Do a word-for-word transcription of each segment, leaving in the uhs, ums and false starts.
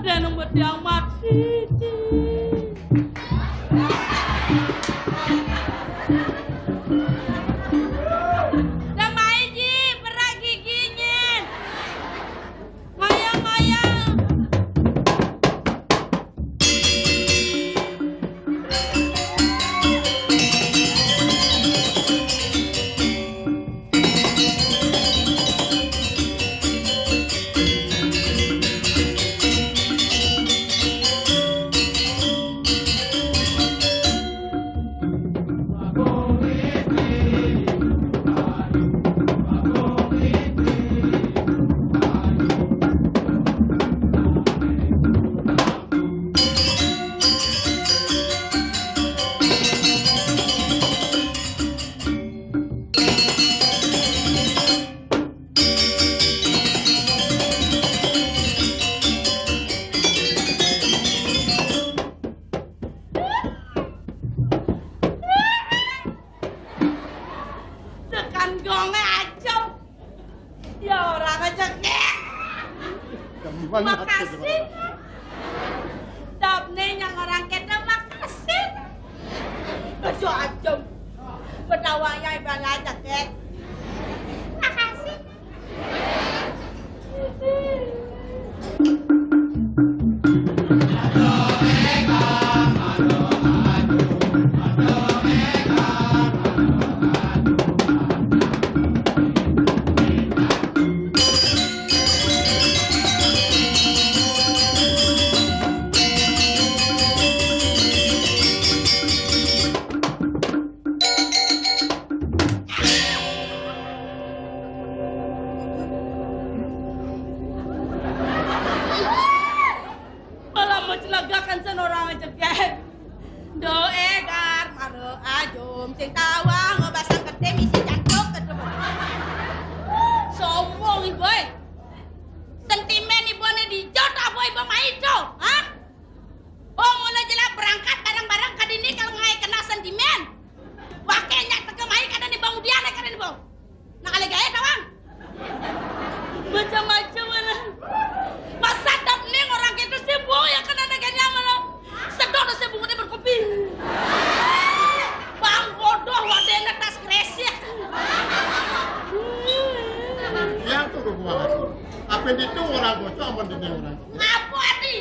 Ada nang mati amat sini. Dah mai ji, berak giginya. Ngoyang-ngoyang. Tekan gongnya aja. Ya orang aja kek. Gampang. Makasih. Tapi nih yang orang kita makasih. Kerja aja. Bedawanya ibarat aja kek. Makasih. Malah mencelagakan sen orang aja, geng. Doe gar mare ajum sing tawang basang gede misi jancuk gede. Sombong ibu, eh. Sentimen ibu ane dijot apa ibu mai to, ha? Oh, mula jelas berangkat bareng-bareng ke dini kalau ngai kena sentimen. Pakai nyak teke mai kada nih bang udian kada nih bang. Nah, kali gaya tawang. Macam-macam mana. Masa dap nih orang gitu sih, Bu, yang kena neganya mana. Sedot sih Bu, dia berkopi. Bang bodoh, wadahnya tas kresek. Ya, tuh, gua. Apa itu orang bocor, apa itu orang? Apa arti?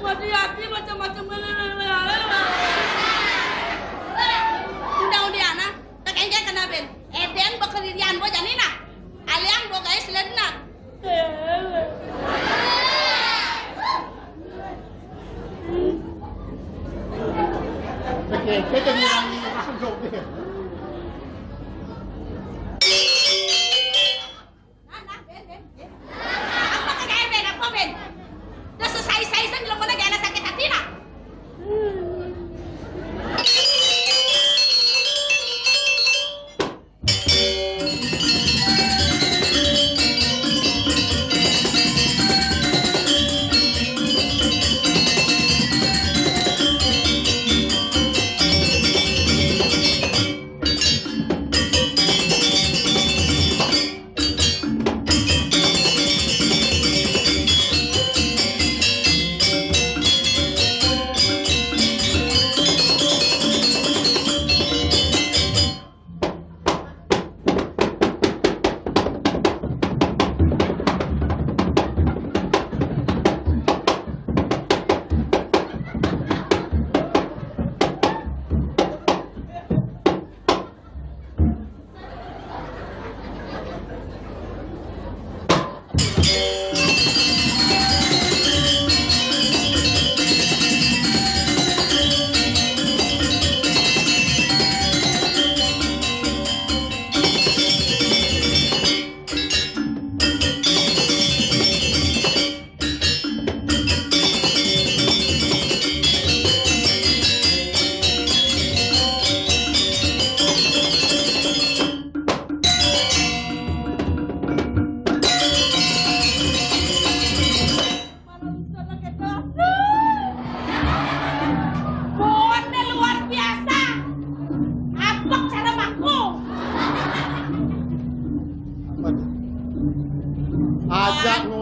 Mati hati macam-macam. Undang-undiana, tak engke kena ben. Edeng bekeririan bo janina. Aliang bo gais ledna. Oke, kita ngurang-ngurang dong. Nah, nah, Ben, Ben, Ben. Apa ke gaya Ben? Apa, Ben? Dah selesai-selesai sen, belum mana gaya sakit hati, nah.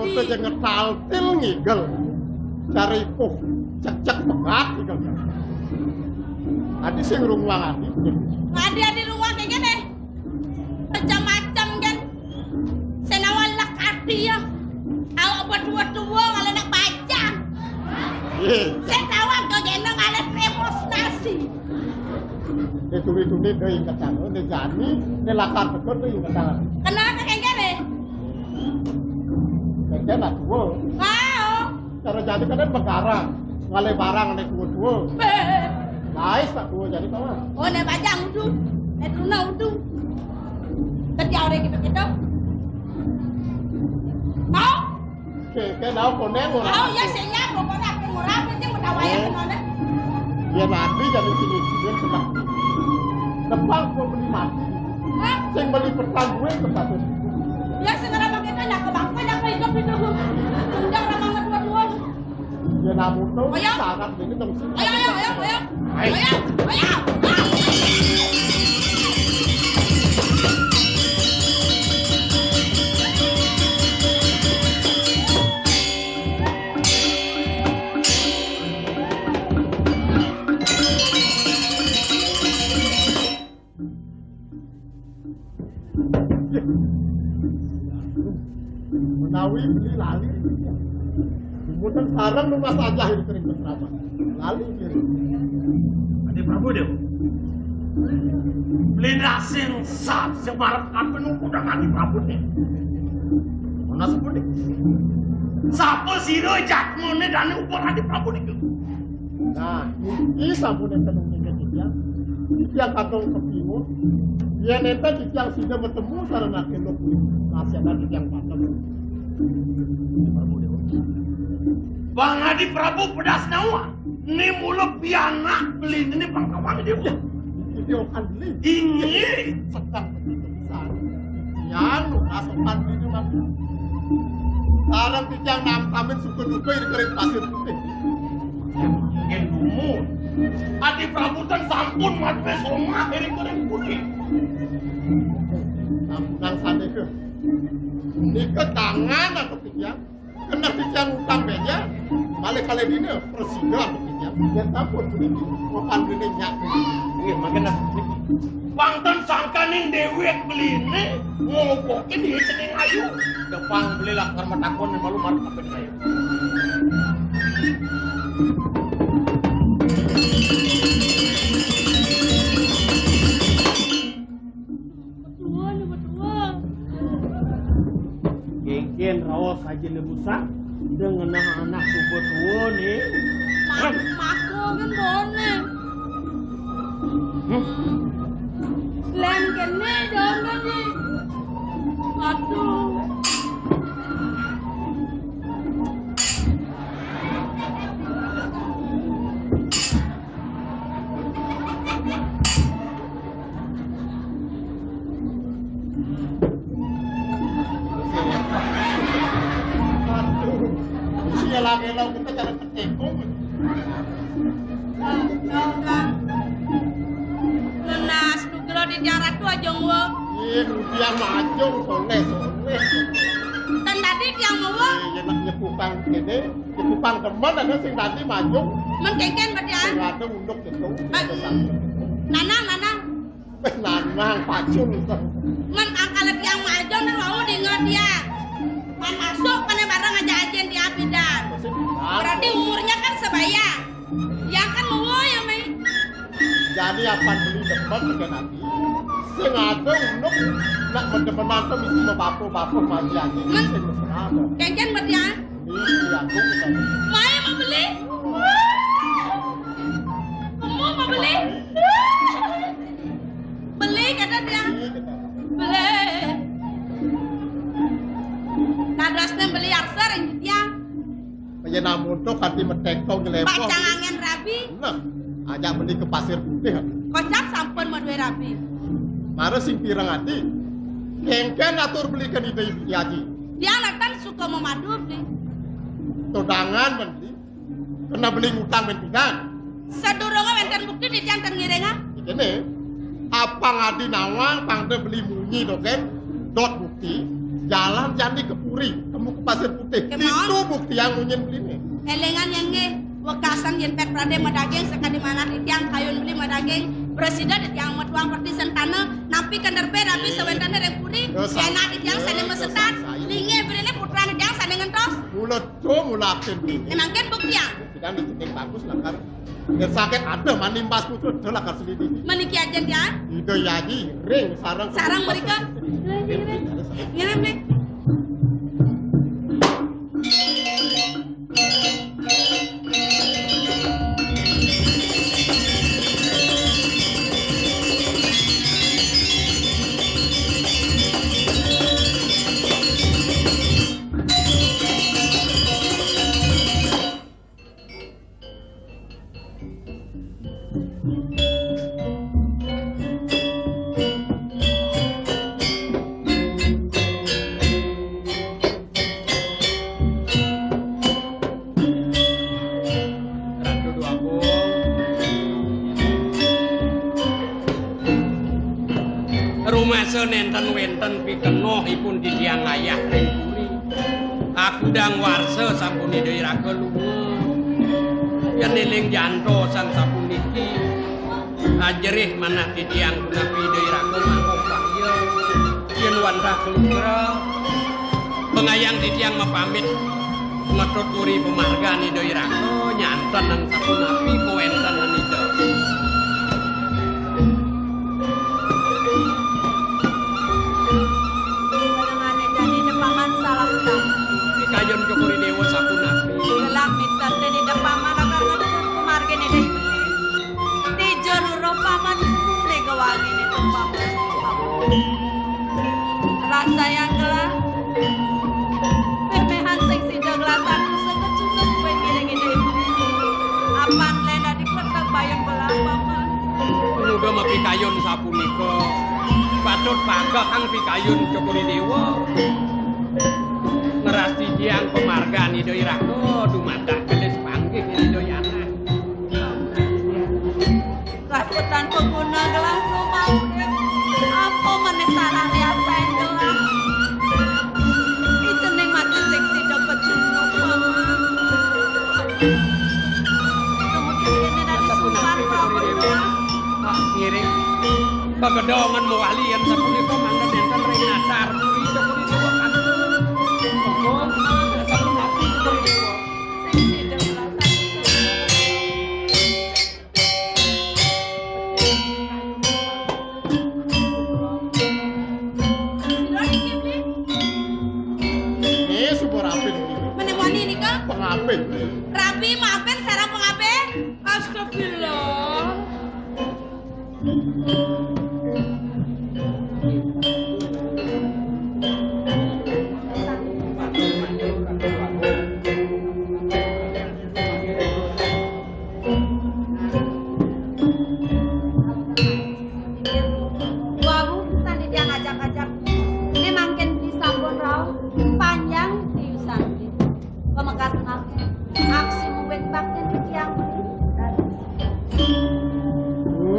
Kita jangan taltil ngigel. Cari puh, cek-cek pegat ngigel. Adi sing rungwang adi. Adi, adi rungwang kayak gini. Macam-macam kan. Senawan lak adi ya. Awak buat dua-dua kalau nak baca. Iya. Saya tahu kau gendong alat demonstrasi. Ini tuni-tuni dia ingat tangan, dia jani, dia lakar betul dia ingat tangan. Kenapa kayak gini? Kecil lah tua. Wow. Cara jadi kan begarang, ngalih barang nek tua-tua. Lais tak tua jadi kawan. Oh, nek bajang udu, nek truna udu. Kerja orang gitu-gitu. Tahu? Oke, oke, tahu koneng orang. Tahu ya, saya nyapa, pokoknya aku murah, penting udah wayang kemana? Ya nanti jadi sini, sini sudah. Depan gua beli mati. Hah? Sing beli petang gue ke satu. Ya, segera pakai kan, nak ke bangku, nak ke hidup itu. Udah orang banget dua-dua. Ya, namun tuh, ayo. Sangat ini dong. Ayo, ayo, ayo, ayo. Ayo. Ayo, ayo. Menawi beli lali. Kemudian sarang rumah saja ini kering bersama. Lali kering. Adi Prabu Dewa. Beli dasing sat semarap apa nunggu dengan Adi Prabu nih. Mana sebut nih? Siapa siro jatmone dan ukur Adi Prabu nih? Nah, iki sampun enten ing ketiga. Titiang kakung kepingun. Yen enten titiang sida matemu sareng Adi Prabu, masih ada titiang pakem. Bang Adi Prabu pedas nawa. Ini mula pianak beli ini pangkawan dia. Iki dia kan beli. Ini. Sedang begitu besar. Titiang lukas sopan beli ini, Mas. Sekarang titiang namtamin suka duka ini kering pasir putih. Nggih dumun. Adi Prabu ten sampun madué somah ring kering puri. Sampun sané ke. Nika tangan aku titiang. Kena titiang utang beja. Balik kali dina prasida aku titiang. Yen sampun puniki, papan dene nyak. Nggih, mangke niki. Wonten sangkaning déwék beliné ngopokin di cening ayu. Depang beli lakar matakon malu marep kabeh ayu. Betulan, betulan. Kénkén raos ajine busak, ida ngenah anak suba tua né. Mak, makku kan bone. Hmm? Lén kéné dong né. Aduh. Aduh, sing elak-elok kita cara ketekung. Nunas nugra di darat tu aja ngwa. Ih, rupiah majung, soleh, soleh. Tan tadi tiang mawa. Iya, nak nyepukang kene, nyepukang teman ada sing tadi majung. Men kénkén berarti, ah? Sing ada unduk gitu. Nanang, nanang. Wéh, nanang pacul. Men angkal tiang majung dan wau dinget tiang. Man masuk, pané bareng aja ajén di abidan. Berarti umurnya kan sebaya. Ya kan mau ya, Mai. Jadi apan beli demen dengan ati. Sing ada unduk nak mendemenan tuh mesti bapak-bapak mati aja. Men- Sing mesra ada. Kénkén berarti, ah? Ini aku bukan. Mai mau beli? Kamu mau beli? Beli kata dia. Beli. Kadosné beli arsa ring titiang. Kaya namun tuh kanti metek tuh ngelempong. Pacang angin rabi. Nah, ajak beli ke Pasir Putih. Kocap sampun madué rabi. Mara sing pireng ati. Kénkén atur beli ke Ida Ibu Aji. Tiang natan suka memadu beli. Todangan men beli. Kena beli ngutang men pidan. Sadurunge wénten bukti titiang ten ngiringa. Kene, apang adi nawang pangda beli munyi dogén, dot bukti, jalan jani ke puri. Muka Pasir Putih. Kemawon. Ditu buktiang munyin beliné. Élingan yén nggih, wekasan yén pét pradé madaging sakadi manah titiang kayun beli madaging, prasida titiang matuang perti sentana, napi kenderpé rabi sawéntené ring puri, yén titiang sané masetan, linggih beliné putran titiang sané ngentos. Mula to mula atin. Mangkin buktiang. Buktiang ditu bagus lakar. Yén saget ada manimbas putra, ada lakar selidiki. Meniki ajén tiang. Ida Yayi ring sareng sareng mrika. Ngiring, ngiring. Ngiring, ngiring. Ratu Déwa Agung. Rumasa nénten wénten pikenohipun titiang ayah ring puri. Akudang warsa sampun Ida Iraga lunga. Yén éling jantos sapuniki, ajerih manah titiang punapi Ida Iraga mangku bahya. Yén wantah kalugra, pangayang titiang mapamit ngetut puri pamargan Ida Iraga, nyanten sapunapi kawéntenan Ida. Panengané jani Ida Paman salah tampi. Pikayun Cokor I Déwa sapunapi. Gelah miten Ida Paman lakar ngetut pamargin Ida Ibu. Tija ruruh Paman sumuni gewanginé Ida Paman. Rasayang gelah. Méh-méhan sing sida gelah sakusa kecunduk buin ngiring Ida Ibu. Apan lén dadi kleteg bayun gelah Paman. Muga mapikayun sapunika. Patut pagehang pikayun Cokor I Déwa. Ngrastitiang pamargan Ida Iraga dumadak gelis panggih Ida Yana. Rasa tanpa guna gelah rumah urip. Apa maneh salah liasain doang. Itening mati sing sida kecunduk, Paman. Kemudian ini dari sumpah, Paman. Ngiring. Pagedongan mawali yén sapunika mangda nénten ring natar puri Cokor I Déwa kantun. Monggo, sapunapi Cokor I Déwa. Sing sida gelah sakusa. Nggih, suba rabi niki. Menemoni nika? Pengabin. Rabi maafin sareng pengabin. Astagfirullah. Wau sane tiang ajak-ajak. Ne mangkin beli sampun rauh, panjang tiusan. Pamekas mangke, aksi muwit baktin tiang.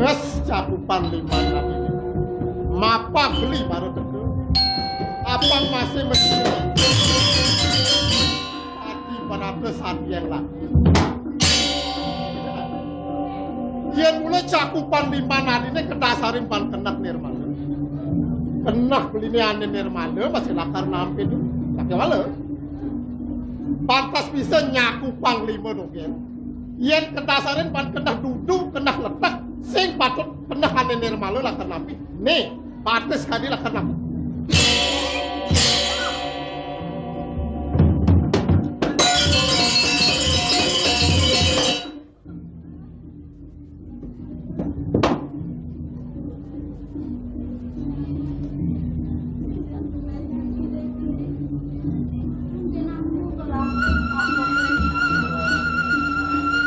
Wes cakupan liman ati. Mapag beli baru teka. Apang masih mesti. Ati parata satiang lagi. Yen mula cakupan liman adine kedasarin pan keneh nirmala. Keneh beline ane nirmala masih lakar nampi tu. Pakai wala. Pantas bisa nyaku panglima dogen. Yen kedasarin pan keneh dudu, keneh letek, sing patut keneh ane nirmala lakar nampi. Nih, pantas kadi lakar nampi.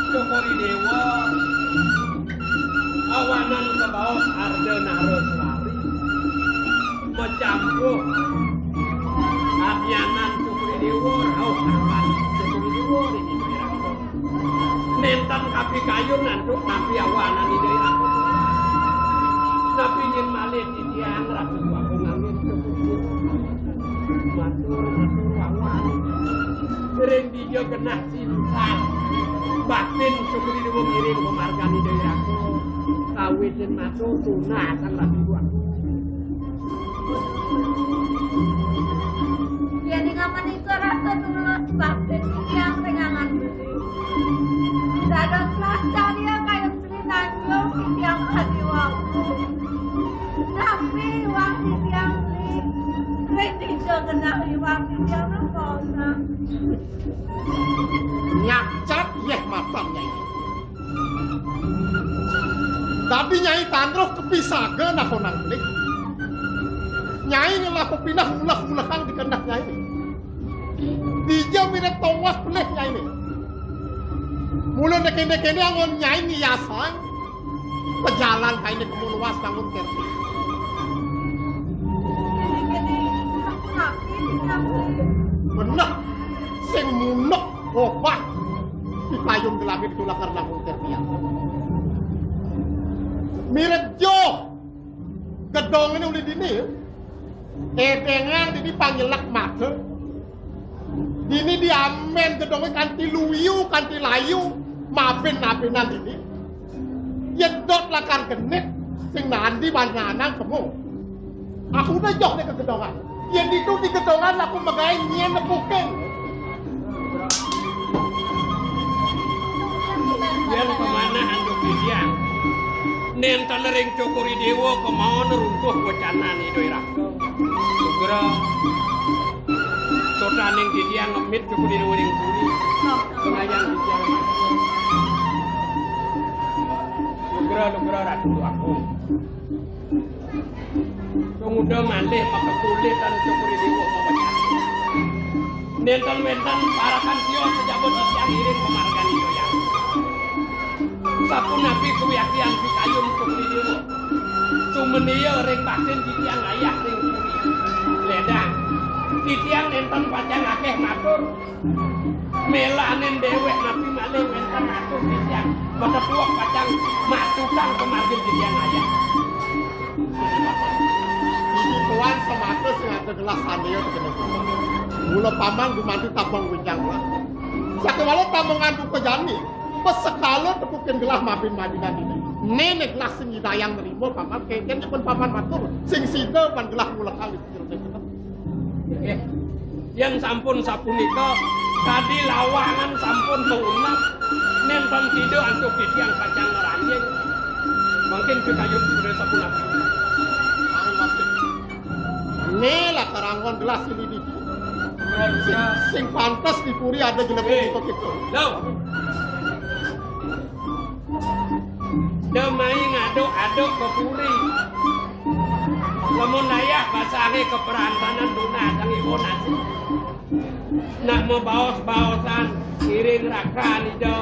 Cokor I Dewa, awanan kabaos Arda Naraswari, macampuh adnyanan Cokor I Dewa, rauh karuan Cokor I Dewa ring Ida Iraga. Nenten kapikayun antuk napi awanan Ida Iraga. Napi nyen malih titiang Ratu Agung Anggit. Matur, matur, wawan. Ring dija genah sintal. Batin syukur dewa ngiring pamargane Dewi Ratu. Kawitin matur tunasang rabi buah. Yen ing amenika rasa tulus bakti titiang ring angan beli. Dados lascarya kayun Sri Tanjung titiang kadi wau. Napi iwang titiang beli? Ring dija genah iwang titiang napa usah? Nyacret yeh matan Nyai. Dadi Nyai Tandruh kepisaga nakonang beli. Nyai ngelah pepinah ngulah-ngulahang di kendah Nyai. Dija mirip towas pelih Nyai ni. Mula nekene-kene angon Nyai ngiasang pejalan kaine kemu luas bangun kerti. Beneh sing munuk obah di payung gelapé ditulak karena mungkir pian. Mirip jo gedong ini uli dini, edengan dini panyelak mata, dini diamen gedongnya kanti luyu, kanti layu, mabin-mabinan dini. Yedot lakar genit, sing nandi banyanan kemu. Aku udah joh nih ke gedongan. Yen ditu di gedongan aku megai nyen nepukin. Yen pemanah antuk titiang. Nenten ring Cokor I Dewa kemawon runtuh wecanan Ida Ira. Sugra. Sotaning titiang ngemit Cokor I Dewa ring puri. Kengayang titiang. Sugra, sugra Ratu Agung. Tumuda malih makekulitan Cokor I Dewa mawecat. Nenten wenten parakan sia sajaba titiang iring pamargane doyan. Sapunapi kawiaktian pikayun Cokor I Dewa. Sumenia ring batin titiang ayah ring puri. Ledang. Titiang nenten pacang akeh matur. Melanin dewek napi malih wenten atur titiang. Matepuak pacang matutang pamargin titiang ayah. Iki tuan semata sing ada gelah sandeya tekene paman. Mula paman gumanti tabang winjang lah. Sakewala tabang antuk kejani, pesekala tepukin gelah mabin-mabinan ini. Nene gelah sing nyidayang nerima paman, kengken nyepun paman matur, sing sida pan gelah ngulekang di pinggir sing genep. Nggih. Yen sampun sapunika, kadi lawangan sampun mangunat, nenten sida antuk titiang pacang ngranjing. Mangkin pikayun sira sapunapi. Anu masih. Né lah karangon gelas ini di. Sing, sing pantes di puri ada jelebé. Eh. Kita. Lho. Demai ngaduk-aduk ke puri. Lamun dayah basangé keperantanan tunah sang ibu nasi. Nak mabaos-baosan ngiring rakan ida.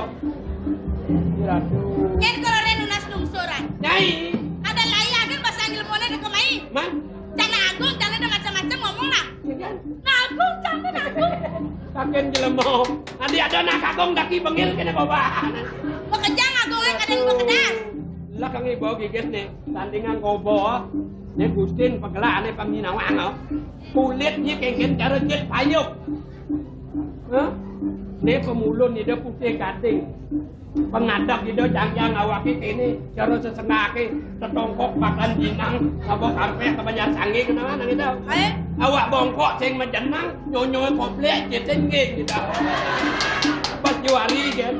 Ratu. Yén karo rén nunas lungsuran. Nyai. Ada layah kan basang jelemané dek kemai. Man? Cana Agung, cana ada macam-macam ngomong nah. Iya kan? Nah, Agung, cana nah, Agung. Kaken jelema. Adi ada nak Agung daki bengil kena bawa. Bekejang Agung yang kadang bekedas. Lah kang ibu gigit nih, tandingan gobo. Nih Gustin pegelakane paminawang, oh. Kulitnya kengken cara jit payuk. Hah? Nih pemulun ida putih gading. Pengadap ida jangjang awake kene cara sesengake tetongkok pakan jinang sabok ampeh kebanyakan sange kenalan nang ida. Eh? Awak bongkok sing mejenang nyonyoe koplek jit sing geng gitu. Pas juari kan.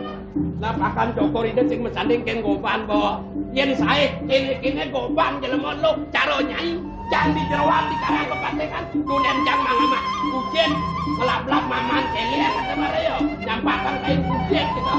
Lah pakan cokor ida sing mesanding keng goban, Bo. Yen sae kene-kene goban jelema lo cara nyai. Jang di jeroan di karang kepatengan. Dunen jang mangamak. Ujen. Melap-lap maman kele kata mare yo. Nyampakang kain ujen gitu.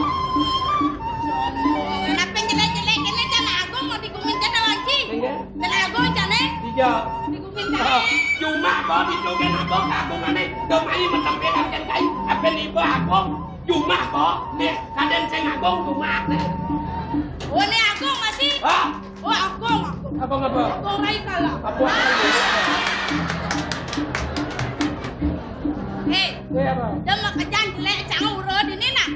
Kenapa jelek-jelek kene Cana Agung mau digumin Cana Wangki? Enggak. Cana Agung jane? Iya. Digumin kae. Cuma kok ditugen apa kagungane? Kemai metempelan kan kain. Apa niba Agung? Jumah kok, nih, kadén sing agung jumah, nih. Oh, nih agung masih? Hah? Oh, agung, agung. Agung apa? Agung rai kalah. Agung. Hei. Hei, apa? Dia mau kejan jelek, jangan urut ini, nah.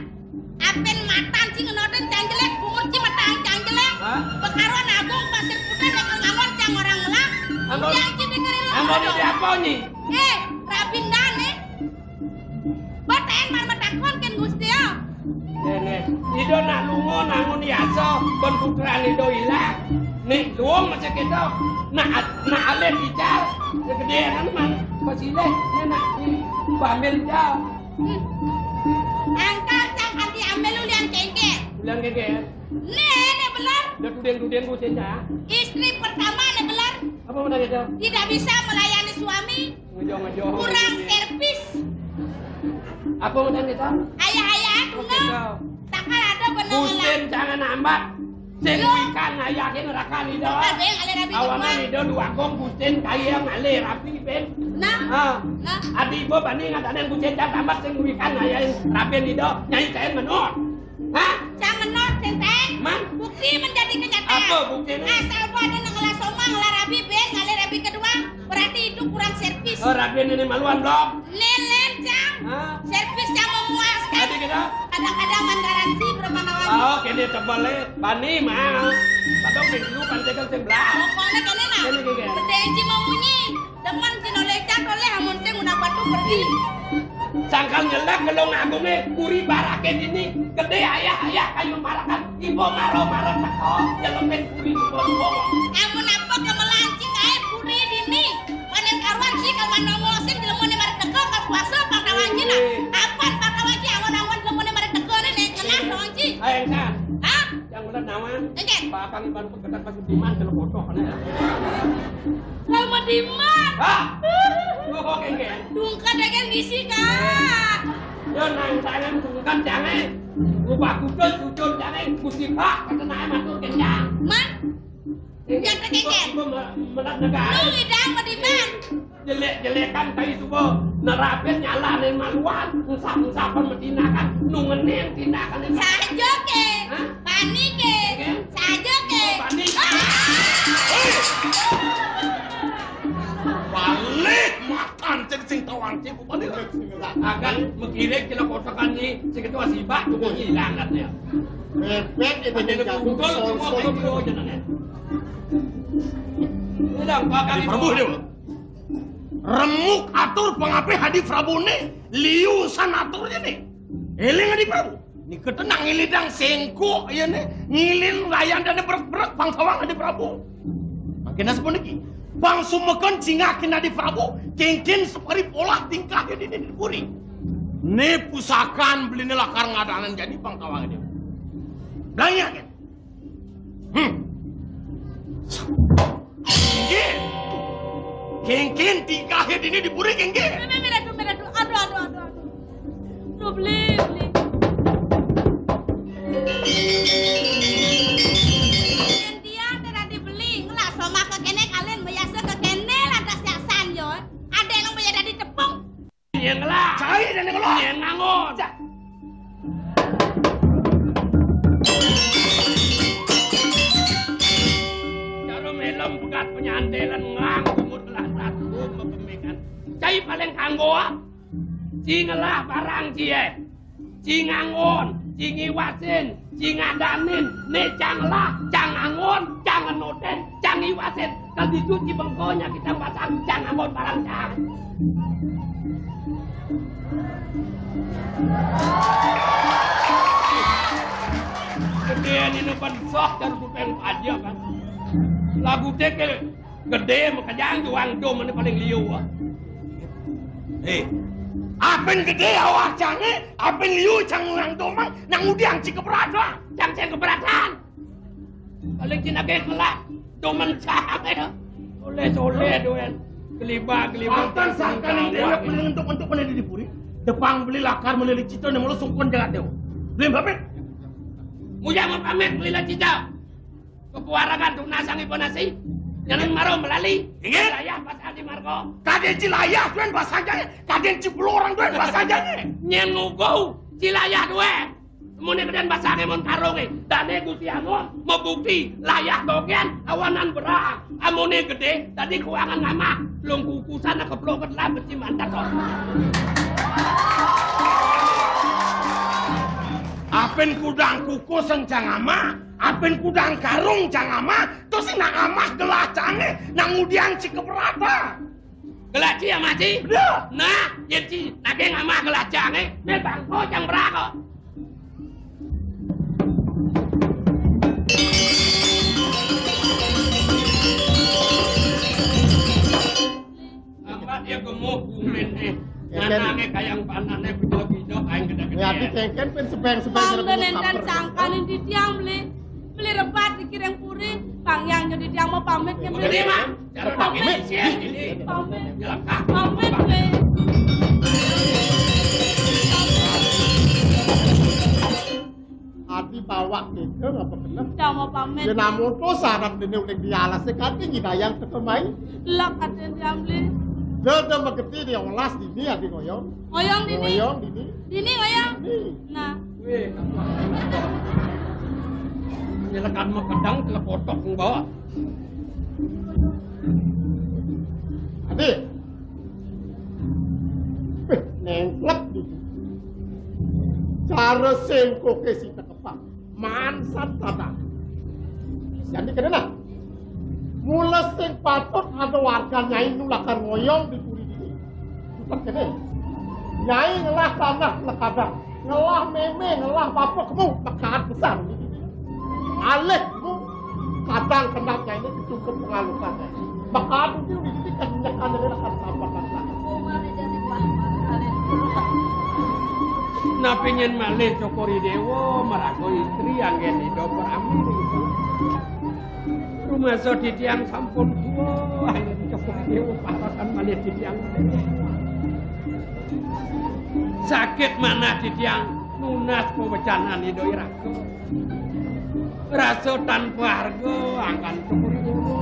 Apin matan sing ngenoten cang jelek, bungut ci matang cang jelek. Hah? Pekaron agung pasir putih, lek ngamon cang orang ngelak. Ampun. Cang ci dikeri. Ampun, ini apa, Nyi? Eh, rabindan, nih. Beten mar Ida nak lunga nangun yasa, ben putran ida ilang. Nek luung macam kita, nak, nak alih ical, gedéan man, pasilih, nek nak, pambil ical. Hmm. Angkat cang ati ambil ulian kéngkén. Ulian kéngkén. Né, né bener. Dah tuding-tuding ku cinta. Istri pertama né bener. Apa menang itu? Tidak bisa melayani suami. Ngejong-ngejong. Kurang servis. Apa menang itu? Ayah-ayah, tunggu. Takkan ada bener. Gusin jangan ambat. Sing wikan ngayahin rakan ida. Awanan ida dua kong gusin kaya ngalih rapi, Ben. Nah. Ha. Nah. Adi ibu bani ngadanan gusin cang tamat sing wikan ngayahin rapin ida nyai kain menor. Ha? Cang menor, Sinteng. Man? Bukti menjadi kenyataan. Apa buktinya? Asal buat ada ngelas omah, ngelah rabi, Ben, ngalih rabi kedua, berarti hidup kurang servis. Oh, rabi ini maluan, Blok. Lelen, Cang. Hah? Servis yang memuaskan. Tadi kita? Kadang-kadang man garansi berapa nawar. Oh, kene tebal, eh. Bani, mah. Padahal minggu kan tekan sebelah. Pokoknya kene, nah. Kene, kene. Berdaya Ji mau munyi. Demen Ji nolecan oleh amun sing ngundang batu pergi. Sangkal nyelak gelong agungnya, puri barakin ini. Gede ayah-ayah kayu marakan. Ibu maro-maro teko, nyelupin puri ibu-ibu. Amun apa kemelancing ae puri dini. Panen karuan sih kalau manongosin dilemone mari teko, kalau puasa pang tawanci nah. Apan pang tawanci awan-awan dilemone mari teko ne, nek ngenah tawanci. Ayo, Kang. Hah? Yang udah nawan. Enggak. Bakal iban peketan pas diman kalau kotor ne. Kalau mau diman. Hah? Ngomong enggak? Tungkat dengan bisi, Kak. Yo nang sayang tungkat jangan. Ubah kudus jujur jangan. Musibah kata naik matur kencang. Man? Yang terkengken. Melat negara. Lu ngidang mau diman. Jelek-jelekan kayu suba nerapin nyalahin maluan, usap-usapan metinakan, nungenin tindakan. Saja ke. Hah? Bani ke. Oke. Saja ke. Bani. Ah! Hei! Balik makan cek sing tawang cek balik. Akan mengkirik kilo kotakan ni, seketua sibak tubuh hilang katanya. Bebek itu. Ada yang pukul semua video aja nanya. Ini dah bakal. Prabu dia. Remuk atur pangapih Adi Prabu né, liu san aturnya né. Éling Adi Prabu. Nika tenang ngilidang sengkok ya né, ngilin layan dana berek-berek pang sawang Adi Prabu. Mangkin sapuniki. Pang sumeken cingakin Adi Prabu, kéngkén sapari polah tingkah ya dini di puri. Né pusakan beliné lakar ngadanan jani pang sawang Adi. Blangi agen. Hmm. Inggih. Kéngkén tingkahé dini di puri, inggih. Mé, mé, mé, aduh, mé, aduh. Aduh, aduh, aduh, aduh. Aduh, beli, beli. Yén dia téh dadi beli, ngelah somah kekéné kalian, mayasa kekéné lantas yasan, yo. Ada yang mayar dadi tepung. Nyén ngelah. Cai dan ngelah. Nyén ngangon. Cak. Jarum helm pegat penyandelan ngang kumut ngelah satu mepemikan. Cai paling kanggo ah. Ci ngelah barang ci eh. Ci ngangon, ci ngiwasin, ci ngadanin, né cang lah, cang angon, cang ngenutin, cang ngiwasin. Kal ditu ci bengkonya kita pasang, cang angon barang cang. Gedéan ini bansos dan kupeng aja kan. Lagu téh gedé makajang juang dom ini paling liu ah. Eh, apin gedé awak cangé, apin liu cang ulang domang, nang udiang ci keberatan. Cang cang keberatan. Paling cina gé kelak, domen cangé. Soleh-soleh doen. Geliba, geliba. Makan sangkan ini nak beli untuk-untuk mana di puri. Depang beli lakar melilit cita nih malu sungkun jagat dewa. Beli pamit. Mujang mau pamit beli lah cita. Kepuarangan tunas sang ibu nasi. Nyanan maro melali. Inggih. Layah pas Adi Margo. Kadén ci layah tuan bahasa aja. Kadén ci pulo orang tuan bahasa aja. Nyén ngugu ci layah tuan. Muni kedén bahasa angin mun karungé. Dané Gusti Amun mebukti layah dogén awanan berang. Amuné gedé tadi kuangan ngamah. Lung kukusan keplok ketelah beci mantat kok. Apin kudang kukus cang amah, apin kudang karung cang amah, terus nak amah gelah cangé, nang udiang ci keberatan. Gelah ci amah ci? Bener. Nah, yén ci, naging amah gelah cangé, né bangko cang berako. Tambah dia gemuk kumin nih. Ngene. Nanange kayang panane beda-beda, kain gede-gede. Ya, iki kengken pin sebeng-sebeng. Mangke nenten sangkaning titiang, Bli. Beli rebat dikiring puri, Bang Yang nyuruh titiang mau pamit, ya, Bli. Beli, Mak. Pamit. Pamit, ya, ini. Pamit. Ya, Kak. Pamit, Bli. Ati bawak kita ngapa kena? Cuma pamit. Yen amun to sarap dene uling di alas, kati ngidayang teka mai. Lah, kati diambil. Dada megeti dia olas dini ati ngoyong. Ngoyong dini. Ngoyong dini. Dini ngoyong. Dini. Nah. Weh, nyelekan mekedang telepotok bawa. Adi. Weh, nengklep di. Cara sengkoke si tekepang. Mansan tanah. Jadi kene nah. Mula sing patut ada warga nyai nulakan ngoyong di puri dini. Bukan kene. Nyai ngelah tanah lekadang, ngelah meme, ngelah bapa kemu, mekaat besar. Alih kemu, kadang kendap nyai ini cukup pengalukan. Mekaat itu di sini kan nyekan dari lekad sampah. Napi nyen malih Cokor I Dewa maraga istri anggen Ida Prami. Rumasa titiang sampun tuwa, anggen Cokor I Dewa papasan malih titiang. Sakit manah titiang nunas pawecanan Ida Iraka. Rasa tanpa harga angkan Cokor I Dewa.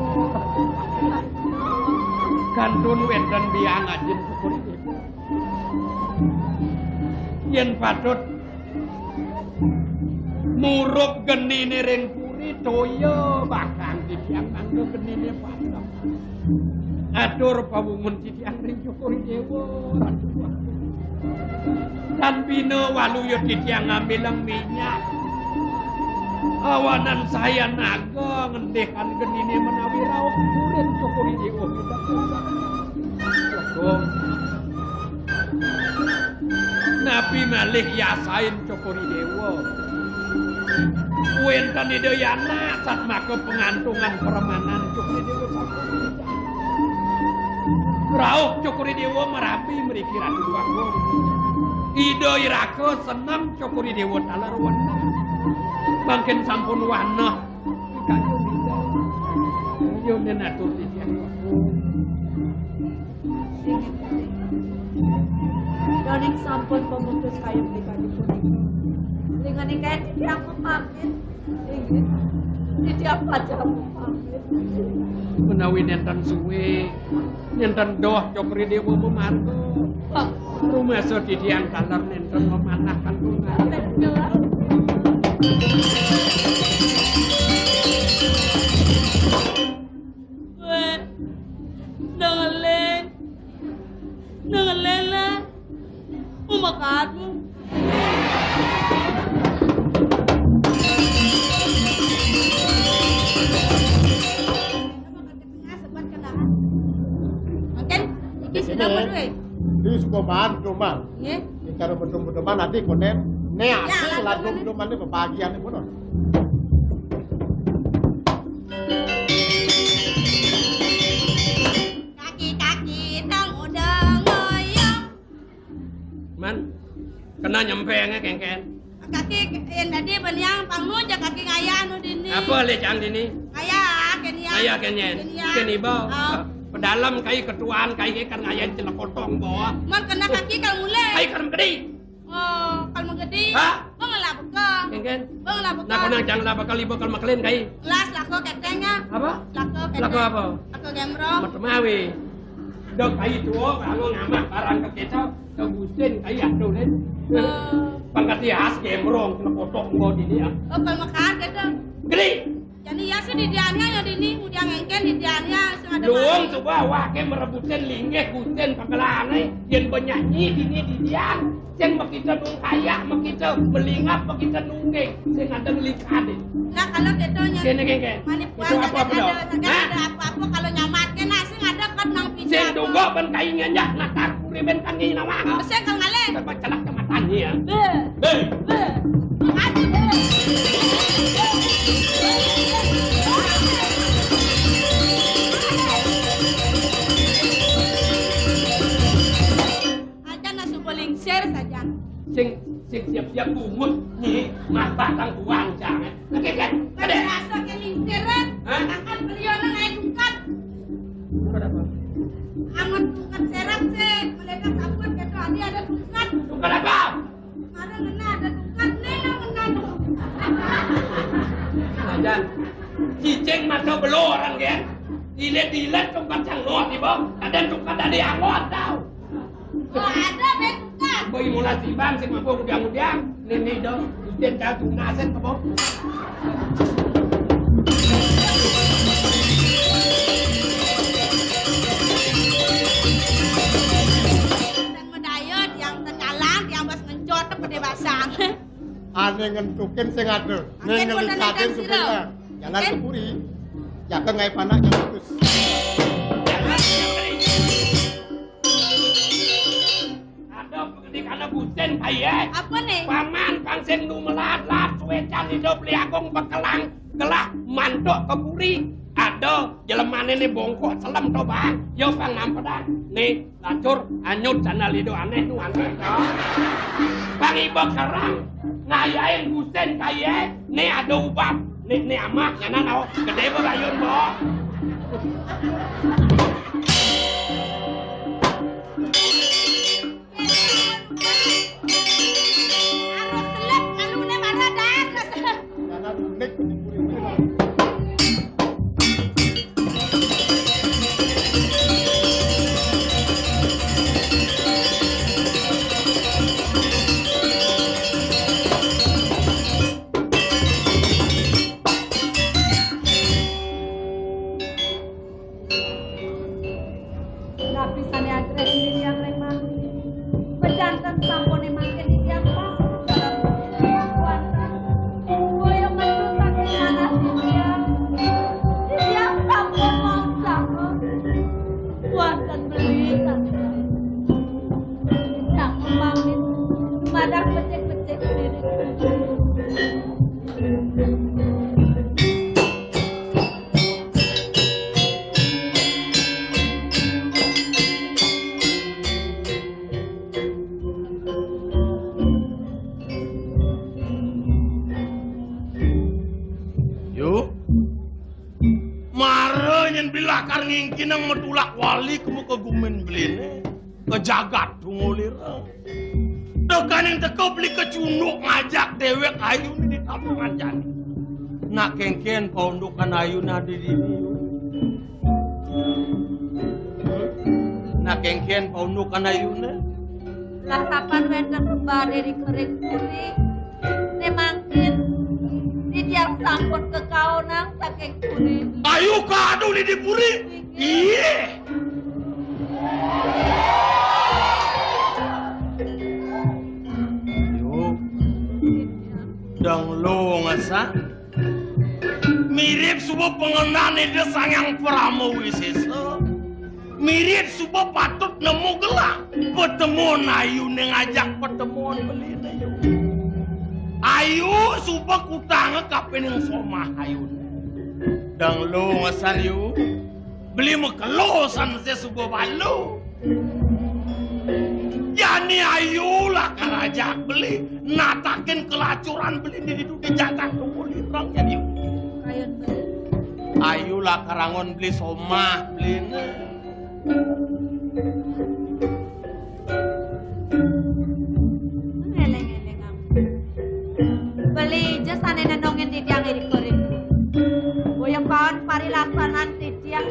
Kantun wenten biang ajin Cokor I Dewa. Yen patut murup genine ring puri, toya bakal titiang mangga genine patut. Atur pawungun titiang ring Cokor I Dewa, Ratu. Tan bina waluya titiang ngambilang minyak. Awanan saya naga ngendikan genine menawi rauh kuring Cokor I Dewa. Agung. Napi malih yasain Cokor I Dewa? Wenten Ida Yana satmaka pangantungan permanan Cokor I Dewa sampun. Rauh Cokor I Dewa marabi mriki Ratu Agung. Ida Iraka seneng Cokor I Dewa taler weneng. Mangkin sampun waneh. Kayun Ida. Kayun yen atur titiang. Inggih. Daning sampun pemutus kayun pribadi punika. Ringening kayun titiang pamit. Inggih. Titiang pacang pamit. Menawi nenten suwe, nenten doh Cokor I Dewa mamarga. Rumasa titiang taler nenten mamanah kantun. Weh, dengelin. Dengelin lah. Umakatmu. Mungkin iki sinapa, Dwi? Iki suka bantu, Mang. Nggih. Iki karo betul-betul nanti konen. Nek ya, aku lah betul-betul nanti bebagian pun. Kaki-kaki nang udah ngoyong. Man, kena nyempenge kengken. Kaki yen dadi beniang pangnu ja kaki ngayah nu dini. Apa le cang dini? Ngayah kenia. Ngayah kenyen. Kenia. Keni ba. Oh. Pedalem kai ketuan kai ke kan ngayah celekotong bawa. Man kena kaki kal mulai. Kai kan gede. Oh, kal menggedi. Hah? Bang lah beka. Kengken. Bang lah beka. Nak kena cang lah bakal ibu kal maklin kai. Las lako ketengnya. Apa? Lako keteng. Lako apa? Lako gembrong. Macam awe. Dok kai tua kalau ngamah barang ke kita, ke busin kai atuh, Lin. Oh. Pangkat dia khas gembrong, kena kotok engko dini ya. Oh, kalau makan gitu. Gede. Jadi ya sih didiannya ya dini, udah ngengken didiannya sing ada. Luwung mati. Coba awake merebutin linggih busin pagelane, yen banyak nyi dini didian. Sing makita nung kayak, makita melingap, makita nungging, sing ada ngelikane. Nah, kalau gitu nya. Kene kengken. Mani puas ada, ada apa-apa kalau nyamat kena sing ada kan nang. Sing donggo ben kai ngenjak natar puri ben kan ngi nama. Sing kal ngalih. Coba celak kematan ya. Be. Be. Be. Makasih, Be. Ya bungut nih, mata tang buang jangan. Lagi kan? Ada. Rasa ke lingkiran, hah? Makan beli orang naik dukat. Dukat apa? Angon dukat serak sih, mereka takut kata ada dukat. Dukat apa? Kemarin kena ada dukat nih, yang kena no. Ajan. Cicing mata belo orang kan. Ilet-ilet tempat yang lo tiba. Ada dukat dari angon tau. Oh, ada be tukang. Boy mula timbang sing mabuk udiang-udiang. Nini dong, udah jatuh nasib kebo. Tang medayot, yang tegalang, yang bas ngencot, pede basang. Ane ngentukin sing ada. Ane ngelikatin supaya jalan ke puri. Jaga ngai panak yang bagus. Ada pendidik anak bucin, kaye. Apa nih? Paman, pang sing nu melat-lat, suwecan hidup liakong bekelang, gelah mantuk ke puri. Ada jelemane ne bongkok selem to, Bang. Yo, pang nampedang. Nih, lacur, anyut, sana lido aneh, nu aneh, to. Pang iba kerang, ngayain bucin, kaye. Nih, ada ubab. Nih, nih, amak, ngana, nau. Gede, bo, bayun, bo. Napi sane ajreh titiang ring mangkin? Pejanten sampune mangkin titiang pas dalam wantah. Boya metu saking manah titiang. Titiang sampun maosang. Wantah beli sane. Titiang mangkin madah becik-becik diri. Yu, mara nyen bilakar ngingkinang matulak wali ka muka gumin beline, ka jagat tungulira. Tekaning teka beli kecunduk ngajak dewek ayune di tapungan jani. Nak kengken paundukan ayune adi dini. Nak kengken paundukan ayune. Latapan wenten pembare di kering puri. Ne mangkin, titiang sampun kakaonang saking puri. Ayu kadu ni di puri. Iye. Yu, dang lo ngasa. Mirip suba pangendan Ida Sang Hyang Parama Wisesa. Mirip suba patut nemu gelah. Patemon ayune ngajak patemon beline, Yu. Ayu suba kutanga kapining somah ayune. Dang lo ngesan, Yu. Beli makelo san se suba balu. Jani ayu lakar ajak beli natakin kelacuran beli di ditu di jagat tunggu lirang jani. Kayun beli. Ayu lakar angon beli somah beli ne. Ngeleng-eleng aku. Beli ja sane nenongin titiang iri kuring. Boya paon parilasanan titiang.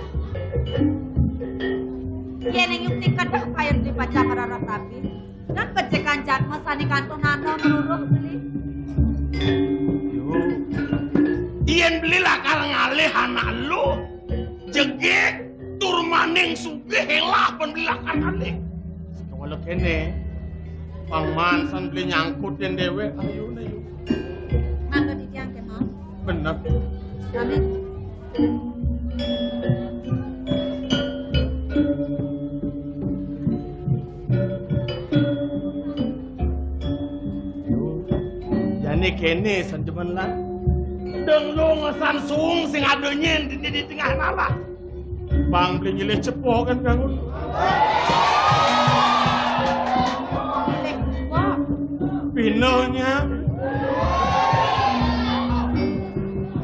Yen ing yukti kedah kayun beli pacang ngrereh tapi. Dan becekan jatma sane kantunana maruruh beli. Yu. Yen beli lakar ngalih anak lu. Jegeg, tur maning sugih, elah pun beli lakar ngalih. Sakawala kene, pang mansan beli nyangkutin dewek ayune. Mangga titiang kemawon. Bener. Kami. Jani kene sanjemen lah. Dong lu ngesan sung sing ada nyen di, di tengah nalah. Bang beli nyilih cepoh kan kangun. Nyilih cepoh. Pinonya.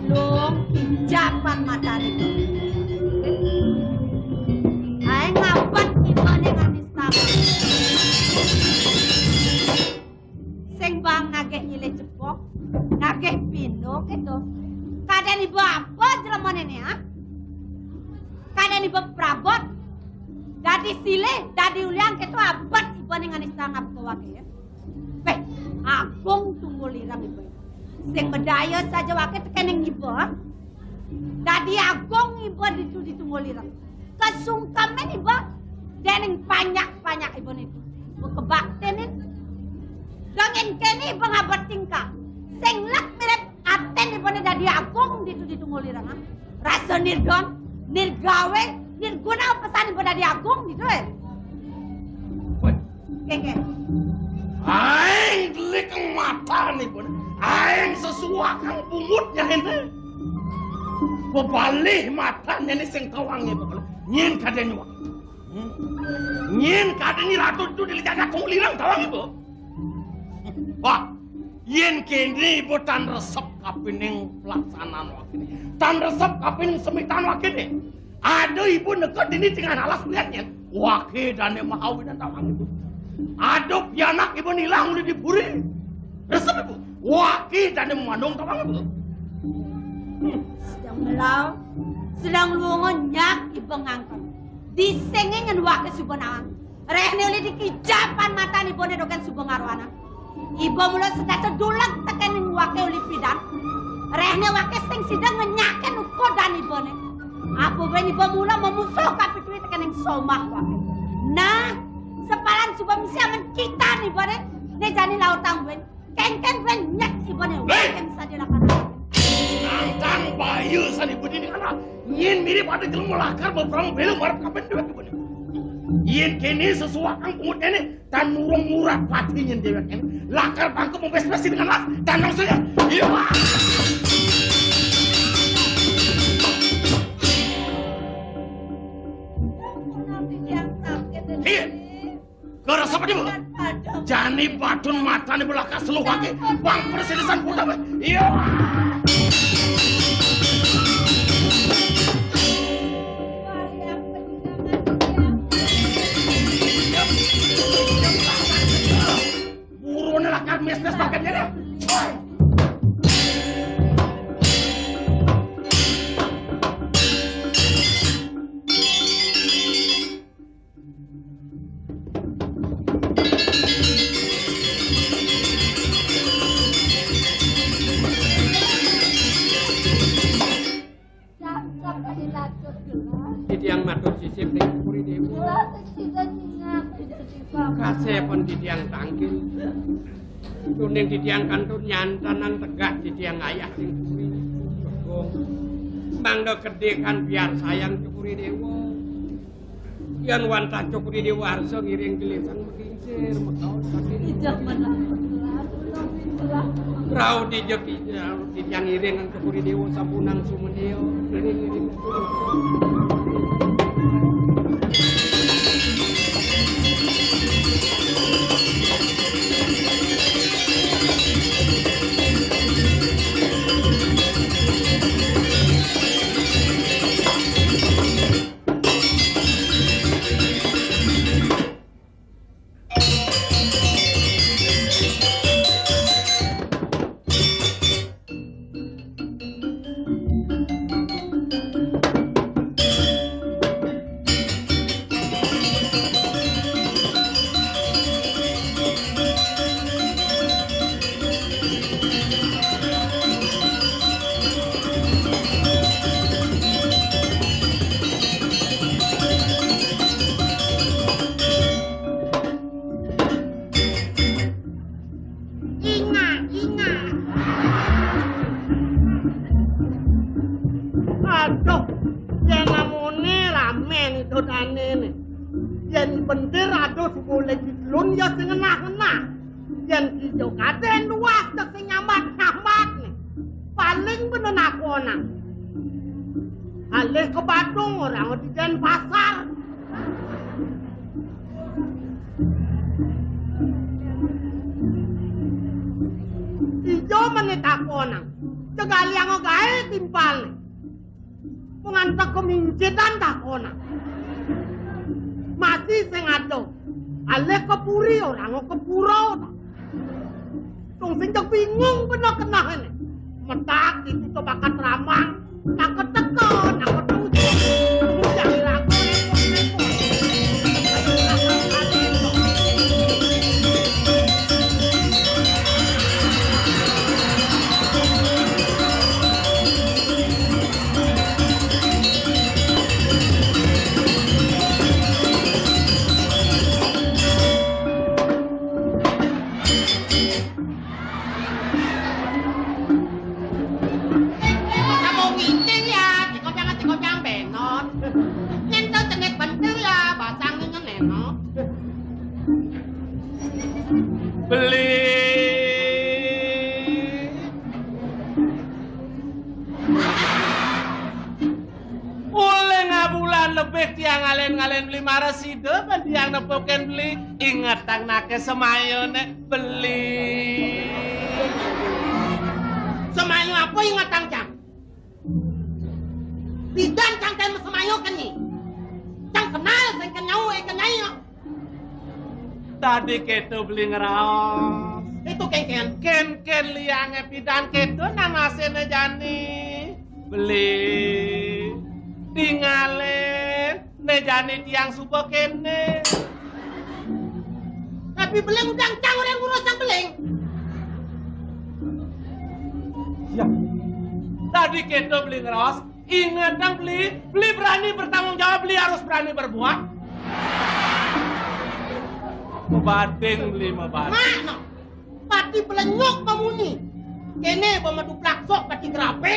Lung kijapan matane. Ae ngabet ibane ngan istana. Sing bang nagih nyilih jebok, nagih pino keto. Kaden iba apa jlemane ne, ah? Kaden iba prabot. Dadi silih, dadi ulian keto abet ibane ngan istana apa wake, ya. Beh, agung tunggul ireng iba. Sing madaya saja wake tekening iba. Dadi agung iba ditu di tunggul ireng. Kasungkemin iba dening panyak-panyak iba nitu. Iba kebaktenin. Dongin kene iba ngabet tingkah. Sing lek mirip aten ibane dadi agung ditu di tunggul ireng, ah. Rasa nirgon, nirgawe, nirguna pesan iba dadi agung ditu, eh. Woi, Keke. Aing delik matane, Bun. Aing sesuakang bungut nyahene. Bebalih matane ni sing tawange, Bun. Nyen kadene wak. Hmm. Nyen kadene ratu tu di jagat tulirang tawange, Bun. Wah, yen kene ibu tan resep kapining pelaksanaan wakene. Tan resep kapining semitan wakene. Ada ibu neked dini tengah alas lihat nyen. Wake dane mahawi dan tawang ibu. Ada pianak ibu nilang uli di puri. Resep ibu. Wake dane mandung tawang ibu. Hmm. Sedang melau, sedang luongo nyak ibu ngangkon. Disengingen wake suba nawang. Rehne uli dikijapan matan ibune dogen suba ngarwana. Iba mula sedasa duleg tekening wake uli pidan. Rehne wake sing sida ngenyaken ukudan ibune. Apa ben iba mula memusuh kapitui tekening somah wake. Nah, sepalan suba misi amen kitan ibune. Ne jani lautang ben. Kengken ben nyek ibune. Hei! Wake misa dilakan. Nantang bayu san ibu dini kana. Nyin mirip ada jelema lakar beperang bela marep kapen dewek ibune. Yen kene sesuakang pungut nene, tan nurung murah pati nyen dewek ini. Lakar bangku membes-besi dengan las, dan langsungnya. Iya. Iya. Keras apa dia? Jani batun matane belaka seluhake. Bang persilisan puta. Iya. Burune lakar mes-mes paketnya deh. Titiang matur sisip ring Puri Dewa. Kasepon titiang tangkil. Tuning titiang kantun nyantanang tegak titiang ayah ring Puri. Mangda kedekan biar sayang Puri Dewa. Yan wantah Cokor Ida Warsa ngiring gelisang makincir, makaon saking. Ijak menang. Rauh dijak ijak, rauh dijak ngiring Cokor Ida Warsa punang sumenil. Ngiring, ngiring. Inga, inga. Aduh, yen namune rame nih dodane nih. Yen bendir aduh boleh didelun ya sing ngenah-ngenah. Yen ijo kaden luas tek sing nyambat-nyambat nih. Paling bener nakonan. Alih ke Badung orang di Denpasar. Iya meneh takonang. Cegali anggo gaé timpalé. Mung anteg kemincitan takonang. Masih sing ado. Alih ke puri ora ngo ke pura ta. Dong sing cek bingung bener kenah ini. Metak ditutup bakat ramang. Tak keteka, tak ketuju. Jangan ragu repot-repot. Kamu ngiting ya, dikopyang, dikopyang benot. Nyentuh cengit bentul ya, basang ngenenot. Beli. Oleh ngabulan lebih tiang ngalen-ngalen beli marah sida, kan tiang nepukin beli. Ingetang nake semayone beli. Semayo apa ingetang, Cang? Pidan Cang ten semayo keni. Cang kenal sing kenyau, eh, kenyai. Tadi keto beli ngeraos. Itu kenken. Kenken liange pidan keto namasene jani. Beli. Tinggalin. Ne jani tiang suba kene. Tapi beling udah cang orang ngurus sang beling. Ya. Tadi keto beli ngeraos. Inget dong, beli, beli berani bertanggung jawab, beli harus berani berbuat. Mebading, beli mebading. Mak, no. Pati belenyok pemunyi. Kene bemeduplak sok pati gerape.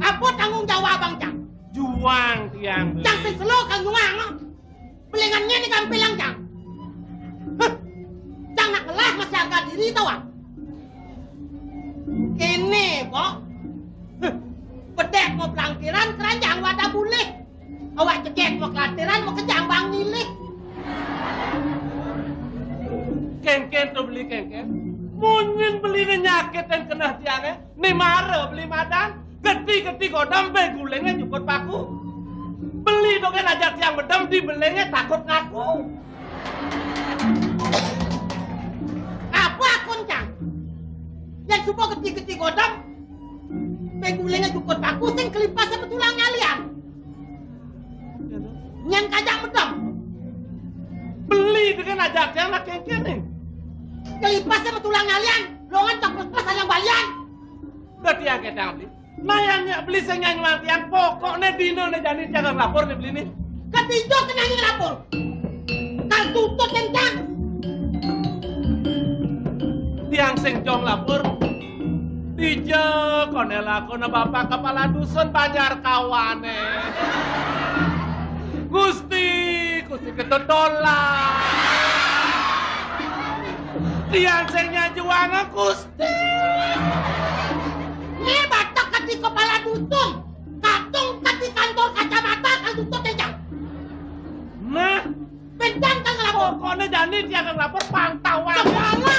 Apa tanggung jawab abang, Cang? Juang tiang, beli. Cang sing selo kang juang, no. Belingannya ni kampilang, Cang. Heh. Cang nak kelah masih harga diri tau, ah. Kene, kok. Heh. Bedek mau pelangkiran, keranjang wadah bulih. Awak cekek mau kelatiran, mau kejang bang milih. Kenken tuh beli kenken. Munyin beli ne nyakit dan kena tiange. Ni mara beli madan. Geti-geti godam be gulenge nyukut paku. Beli dogen ajak tiang bedem di belenge takut ngaku. Apa akun, Cang? Yang suba geti-geti godam be gulenge nyukut paku sing kelipas sama tulang ngalian. Yang kajak bedem. Beli dengan ajak tiang nak kengkene. Kelipas sama tulang ngalian. Longan tak plus-plus sayang balian. Geti aketang beli. Nah, yang nyak beli sing nyanyi matian, pokokne dino ne jani jangan lapor ne beli ni. Ketijo kena nyanyi lapor. Kal tutut kencang. Tiang sing jong lapor. Dija kone lakone bapak kepala dusun Banjar Kawane. Gusti, Gusti Ketut Dola. Tiang sing nyajuang Gusti. Ni batak kati kepala dusun, katung kati kantor kacamata, kan tutut dejang. Nah, bencang kan lapor. Pokoknya jani tiang kan lapor pantauan. Kepala.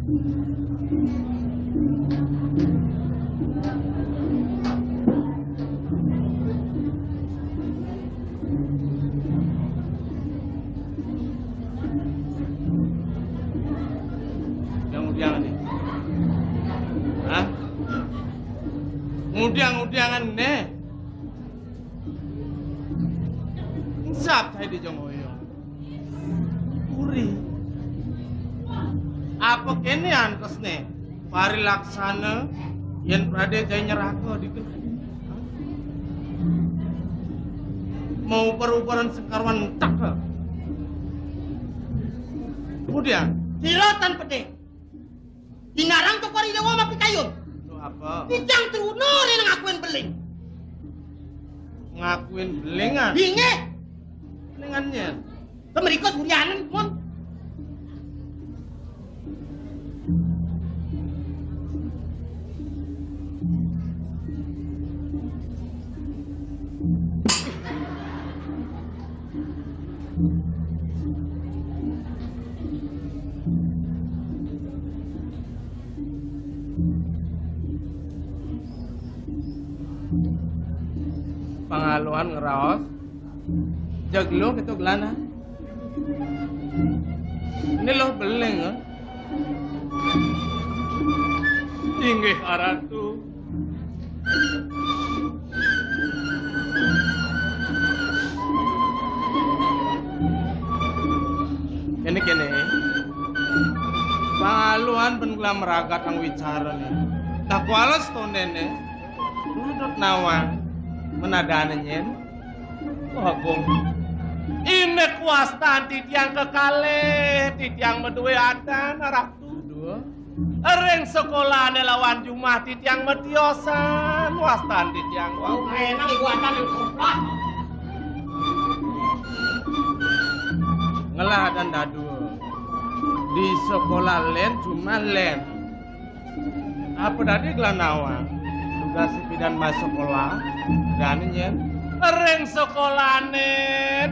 Yang udiang nih. Hah? Ngudiang-udiangan né. Sap saya di Jong Hoyong. Puri. Apa kéné antosné? Parilaksana yén pradé jai nyeraka di keladi. Mau per-uperan sengkarwan entek. Kemudian, sira tan pedih. Dinarang to pari dewa mapikayun. Lho, apa? Titiang truna rena ngakuin beling. Ngakuin belingan? Inggih. Belingan nyén? Kemrika suryanen, pun. Pangaluan ngraos. Jeg luh kéto gelana. Né luh beling, eh. Inggih, Ratu. Kéné-kéné. Pangaluan ben gelah maragat kang wicara né. Dah kuales tondéné. Ludut nawang. Men adané nyén. Wah, Agung. Indik wastan titiang kekalih, titiang madué adan, Ratu. Dua. Ring sekolané lawan jumah titiang matiosan, wastan titiang wau. Enak iku adan yang koplak. Ngelah adan dadua. Di sekolah lén, jumah lén. Apa dadi gelah nawang? Tugas pidan mas sekolah, dadi nyén? Ring sekolané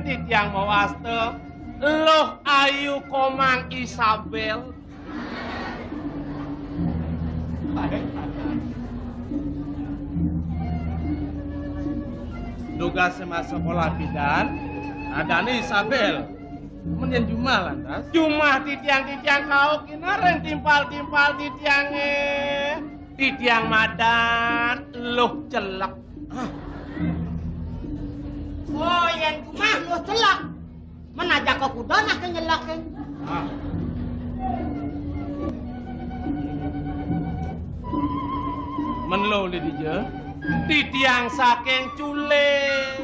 titiang mawasta Luh Ayu Komang Isabel. Tugas mas sekolah pidan, adané Isabel. Men yén jumah lantas? Jumah titiang, titiang kaukin ring timpal-timpal titiangé. Titiang madan Luh Celek. Hah? Oh, yén jumah Luh Celek. Men ajaka kuda nah ké nyelekin. Hah? Men Luh uli dija? Titiang saking Culik.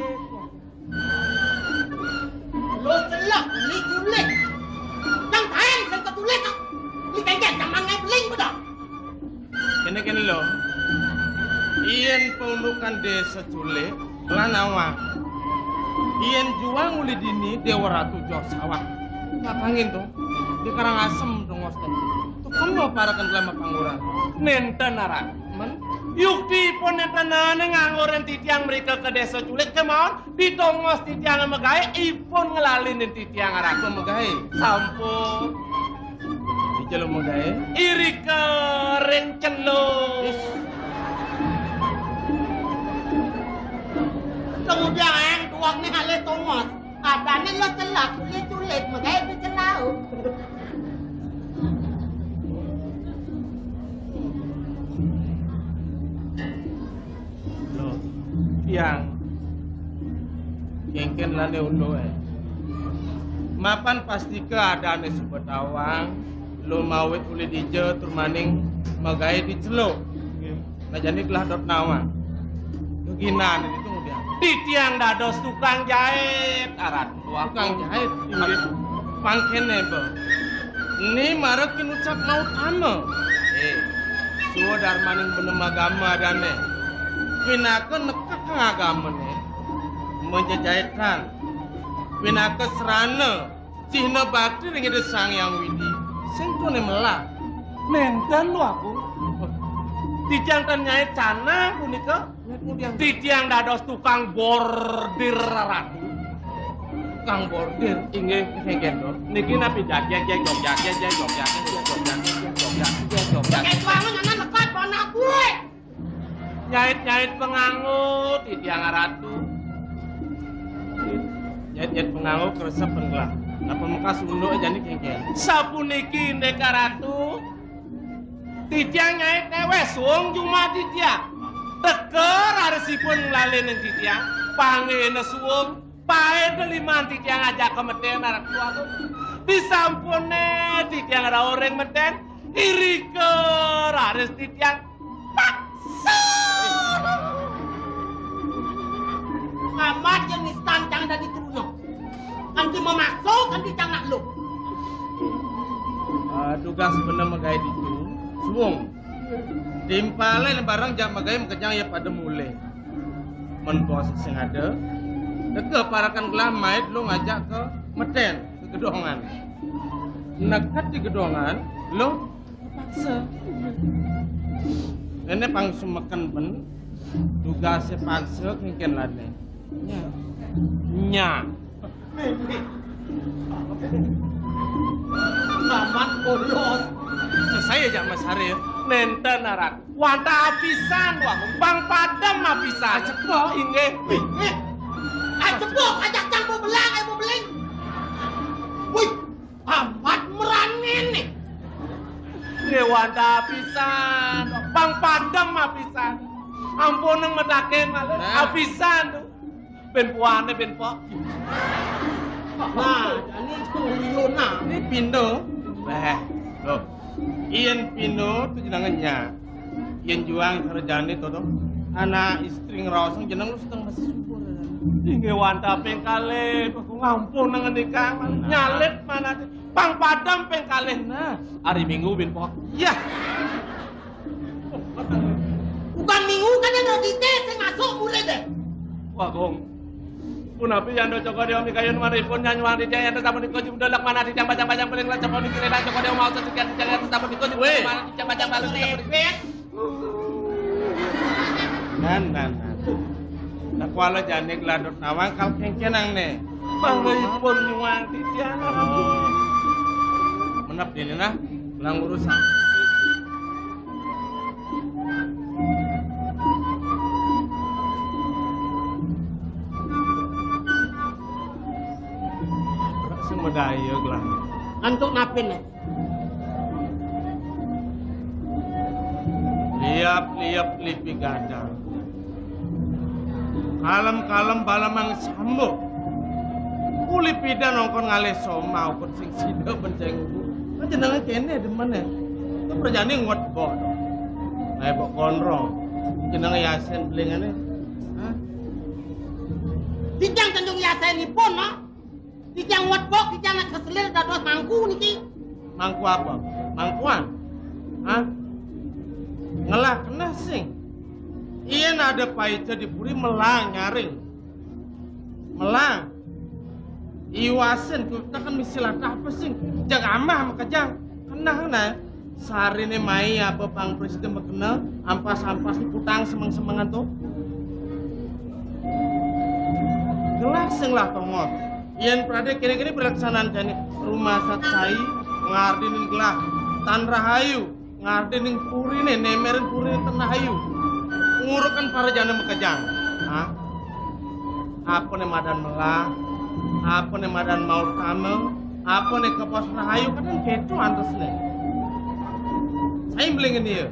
Luh Celek, uli Culik. Dang taén sing ka Culik kok. Uli kéngkén jang mangai beling pada. Kéné-kéné Luh. Yén paundukan désa Culik, lan awak. Yén juang uli dini Déwa Ratu joh sawah. Kapangin to. Di Karangasem dongos to. Tukang lo parakan kelama pangguran. Nénten aran. Men. Yuktipun nénten ané nganggo ring titiang mrika ka désa Culik kémaon. Di tongos titiang magaé ipun nglalinin titiang aran. Apa magaé? Sampun. Di celo magaé? Irika ring celo. Is. Kemudian tuangné alih tongos. Adané Luh Celek, Culik-Culik, magaé di celo. Loh, tiang. Kéngkén lané ulu, eh. Mapan pastika adané suba tawang, lumawit uli dija tur maning magaé di celo. Nah, jani gelah dot nawang. Geginané ditu ngudiang. Titiang dados tukang jahit, aran. Tukang jahit, inggih. Mangkéné, Bang. Ni mara kinucap mautama. Eh, swadarmaning benem agama adané. Pinaka nekek agamané. Majejahitan. Pinaka srana cihna bakti ring Ida Sang Hyang Widi. Sing koné melah. Nénten Luh Agung. Titiang tan nyait canang punika. Titiang dados tukang bordir, Ratu. Kang bordir. Inggih, nggih, nggih. Niki napi jagjag, jagjag, jagjag, jagjag, jagjag, jagjag, jagjag, jagjag, jagjag. Kayak tuangan anak lekat anak gue. Nyait-nyait penganggo titiang Ratu. Nyait-nyait penganggo kresep penggelah. Napa mekas unduk jani kengken. Sapuniki Ndika Ratu. Titiang nyait newes suwung jumah titiang. Teka rarisipun nglalinin titiang. Panggihna suwung. Pae deliman titiang ajak ka meten arak tuaku. Disampune titiang rauh ring meten, irika raris titiang paksa. Amat yen nistan cang dadi truna. Kanti memaksa, kanti cang nak lu. Ah, tugas bener magae ditu. Suwung. Timpale bareng jak magae makejang ya pada mulih. Men bos sing ada, teka parekan gelah mait lu ngajak ke meten, ke gedongan. Neket di gedongan, lu paksa. Nenek pang sumeken ben, tugasnya paksa kengken lane. Nya. Nya. Amat bolos. Selesai ya, Mas Haril. Nenten aran. Wantah apisan, wah, bang padem apisan. Ajebok. Inggih. Wih, wih. Ajebok, ajak cang bebelang, ayo bebeling. Wih, amat merani nih. Nggih wantah apisan, bang padem apisan. Ampun nang metaken malah. Nah. Apisan tuh. Ben puane ben pok. Nah, jani itu Yona. Ini pindo. Beh, loh. Yen pindo tuh jenenge nya. Yen juang sarejane to, to. Anak istri ngraosang jeneng lu sedang masih subur. Inggih wantah ping kalih, aku ngampun nang ngendika. Nah. Nyalit mana pang padem ping kalih. Nah, hari Minggu ben pok. Iya. Bukan Minggu kan yang roti teh sing masuk murid deh. Wah, Gong. Punapi yang do Cokor Dewa mikayun maripun nyanyuang titiang yang sampun dikoji budalak mana titiang bajang-bajang paling lan sampun dikira Cokor Dewa mau sesukian titiang yang sampun dikoji budalak mana titiang bajang paling lan sampun dikira. Nan, nan, nan. Nak kuala jani geladut nawang kal kengkenang ne. Manggaipun nyuang titiang. Oh. Menep dini nah, ulang urusan. Sing medaya gelah. Antuk napin ne? Liap-liap lipi gadang. Kalem-kalem balamang sambuk. Uli pidan ongkon ngalih soma ukut sing sida benceng. Kan jenenge kene demen ya. Itu perjane nguat bok. Nah, bok konrong. Jenenge Yasin belingane. Hah? Titiang tanjung Yasin ipun, no? Titiang nguat bok, titiang nak keselir dados mangku niki. Mangku apa? Mangkuan? Hah? Ngelah kena sing. Yen ada paica di puri melang nyaring. Melang. Iwasin tuh tekan misi latah apa sing. Jag amah makejang. Kena kena. Sarine mai apa pang presiden makena ampas-ampas putang semeng-semengan tuh. Gelah sing lah tongos. Yen prade kene-kene pelaksanaan jani rumah saksai ngardinin gelah tan rahayu. Ngarti ning purine, nemerin purine ten rahayu. Nguruken para jane makejang. Hah? Apa ne madan melah? Apa ne madan mautama? Apa ne kepos rahayu? Kadang keto antesne. Saya beli ngene ya.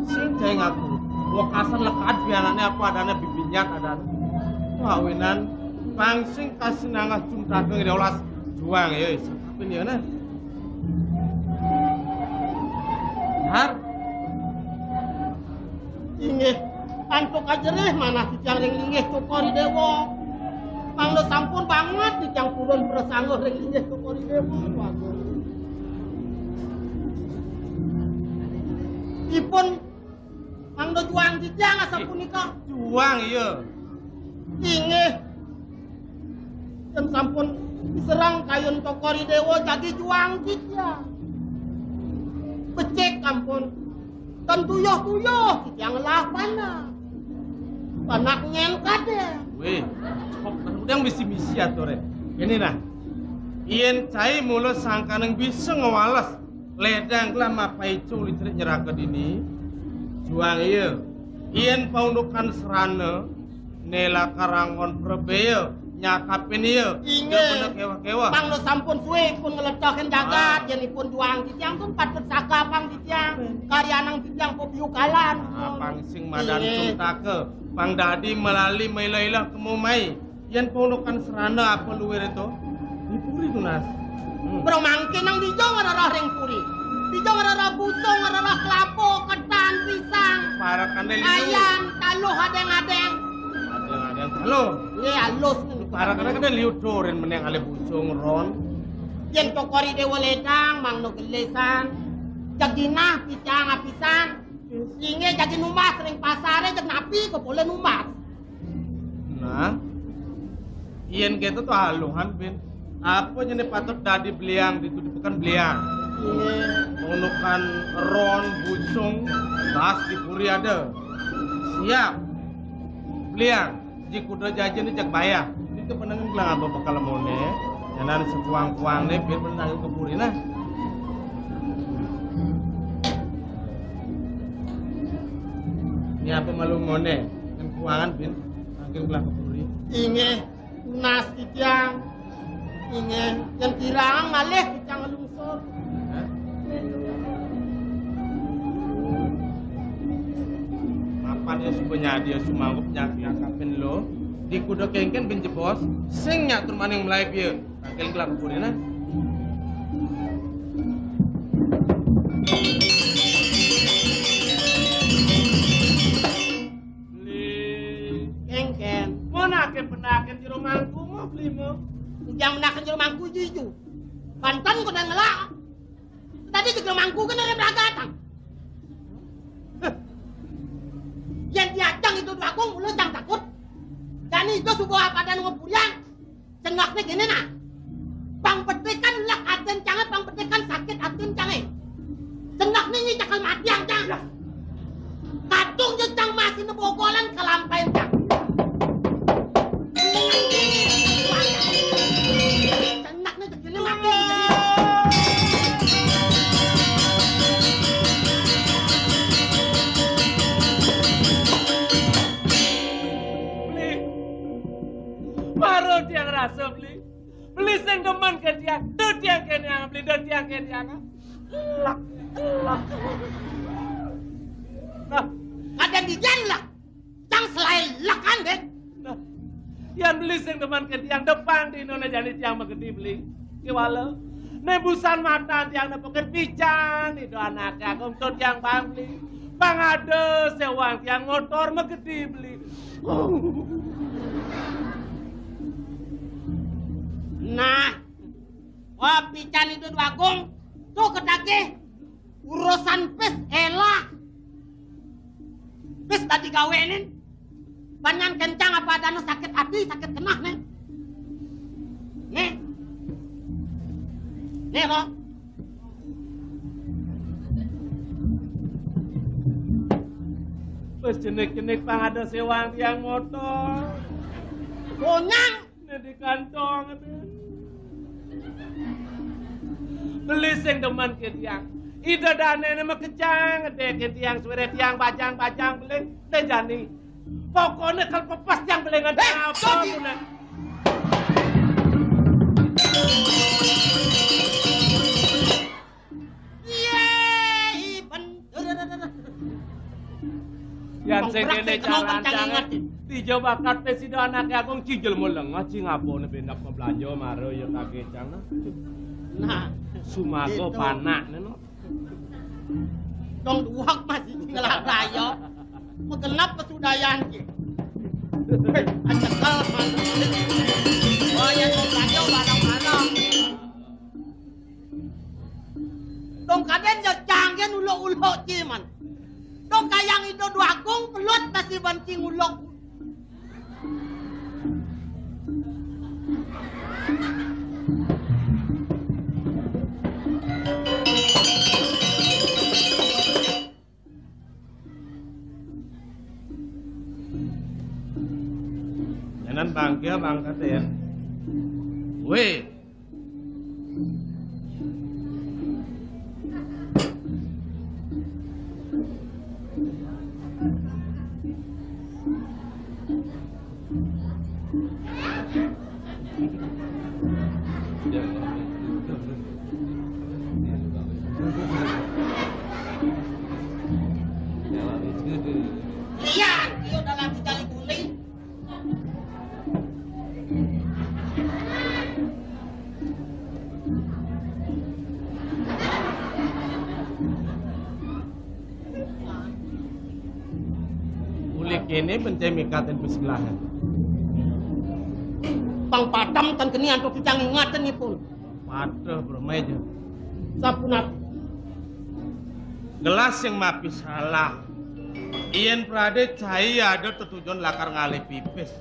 Sing saya ngaku. Wekasan lekat pianane apa adane bibinyat adane. Kawinan pang sing kasinangah jumtake ngene olas juang ya. Sakapin ya nah. Har. Inggih, antuk ajerih manah titiang ring linggih Cokor I Dewa. Mangda sampun banget titiang purun prasangguh ring linggih Cokor I Dewa. Waduh. Ipun mangda juang titiang asapunika. Juang, iya. Inggih. Yen sampun diserang kayun Cokor I Dewa jagi juang titiang. Becik ampun. Ten tuyuh-tuyuh titiang ngelah panak. Panak nyen kadek. Weh, cok, Yang misi-misi aturé. Kéné nah. Yén cai mula sangkaning bisa ngwales ledang lah mapaica uli cerik nyeraka dini. Juang iya. Yén paundukan serana, né lakar anggon prabéa nyakapin iya. Inggih. Kéweh-kéweh. Pang sampun sué pun ngletokin jagat, ah, yén ipun juang titiang pun patut sagapang titiang. Karyanang titiang pebiukalan. Ah, pang sing madan suntaka. Pang dadi malali maila-ila kemu mai. Yén paundukan serana apa luwih to? Di puri tunas. Hmm. Bro mangkin nang dija ngrereh ring puri. Dija ngrereh busung, ngrereh kelapa, ketan, pisang. Parakané liu. Ayam, taluh adéng-adéng. Adéng-adéng taluh. Nggih, alus. Parakané kadén liu dorin meneng alih busung ron. Yén tokori déwa ledang, mangno gelisan. Jagi nah, picang apisan. Inggih jagi numbas ring pasaré, jeg napi kok boleh numbas. Nah, yén kéto to aluhan, Bin. Apa jené patut dadi beliang ditu di peken beliang? Inggih. Paundukan ron, busung, bas di puri ada. Siap. Beliang. Ji kuda jajan ni jak bayah. Ini kepenangan gelang apa bakal mone. Nyanan sekuang-kuang ni, biar menang ke puri nah. Ini apa malu mone? Kan kuangan, Bin. Angkin gelang ke puri. Inggih, tunas titiang. Inggih, yang kirang ngalih titiang ngelungsur. Hah? Mapan ya suba nyadi ya sumanggup nyakapin lo. Di kuda kéngkén, Bin, jebos. Sing nyatur maning melaib ya. Angkin gelang ke puri nah. Beli. Kéngkén. Mon aké penaken jero mangku mo, Beli, mo. Ujang menaken jero mangku ijo-ijo. Banten kok ngelak. Tadi jero mangku kan ada belagatan. Heh. Yén diajang itu dua kong, mula jang takut. Jani itu subuh apa dan ngepurian. Cenakné kéné nah. Pang betikan lek aten cangé, pang betikan sakit aten cangé. Cenakné nyi cakal matiang cang. Kadung je cang masih nebogolan kalampain cang. Cenakné je kéné mati. Beli. Baru tiang rasa, Beli. Beli sing demen ke tiang, tu tiang ke tiang, Beli, tu tiang ke tiang. Lak, lak. Nah, ada di jalan lah. Cang selain lekan, deh. Nah, yan Beli sing demen ke tiang, depan di nona jani tiang magedi, Beli. Kiwala. Nebusan mata tiang nepukin pican, itu anak aku, untuk tiang bang, Beli. Pang ada sewang tiang motor magedi, Beli. Nah, wah, pican itu Agung, tuh ketagih urusan pis elah. Pis tadi gawenin, banyak kencang apa adanya sakit hati, sakit kenah nih. Nih. Nih, kok. Wis jenik-jenik pang ada sewang tiang motor. Gonyang. Nek di kantong, Beli sing demen ke tiang. Ida dane ne makejang, dek ke tiang suwere tiang bajang-bajang beling, ne jani. Pokoknya kalau pepes tiang belingan. Eh, apa Beli? Aku ne? Iya, iben. Yan sing kene cara rancang. Dija bakat pe sida anake agung, ci jelma lengah, ci ngapone bendap mablanja mara ya kagecang. Nah, sumaga panakne no. Dong duwak masih ngelak daya. Megenap kesudayan ki. Hei, acekel. Oh ya, mablanja bareng-bareng. Dong kaden ya canggen uluk-uluk ciman. Dong kayang itu dua kung pelut masih banting uluk. Ya, Nan bangke bangketen. Wéh. Liyan, iyo dalam jali kuning. Uli kéné bencé mikatin paselahan. Pang padem ten keni antuk titiang ingatenipun. Padem, Bro Méja. Sapunapi? Gelah sing mapisalah. Yén pradé cai ada tetujon lakar ngalih pipis.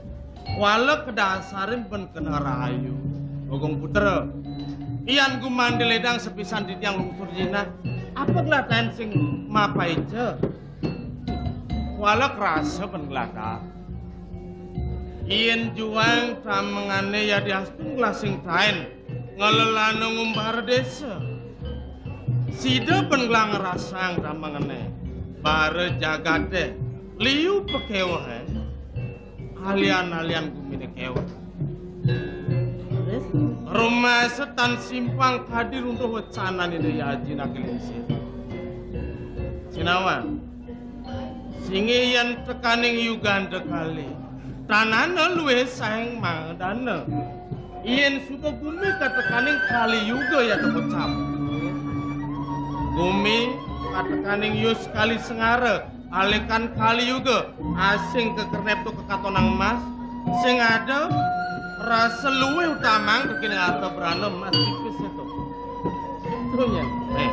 Kuala kadasarin ben kena rahayu. Bagong Putra. Yan gumanti ledang sepisan titiang lungsur jinah. Apa gelah taén sing mapaica? Kuala krasa ben gelah ta. Yén juang tamengané yadiastun gelah sing taén ngelelana ngumbara désa. Sida ben gelah ngrasang tamengané. Bara jagaté liu pakéwehé. Alian-alian guminé kéweh. Terus? Rumasa tan simpang kadi runtuh wecanané Ida Aji Nagelingsir. Sinawang. Sing yén tekaning yuganda kalih, tanana luwih saé madana. Yén suba gumi katekaning Kali Yuga ya tekocap. Gumi katekaning Yus Kali Sengara, alekan Kali Yuga, asing kekernep tu kekatonang emas, sing ada rasa luwih utamang tekene harta berana emas tipis itu. Itu, Nyen. Eh.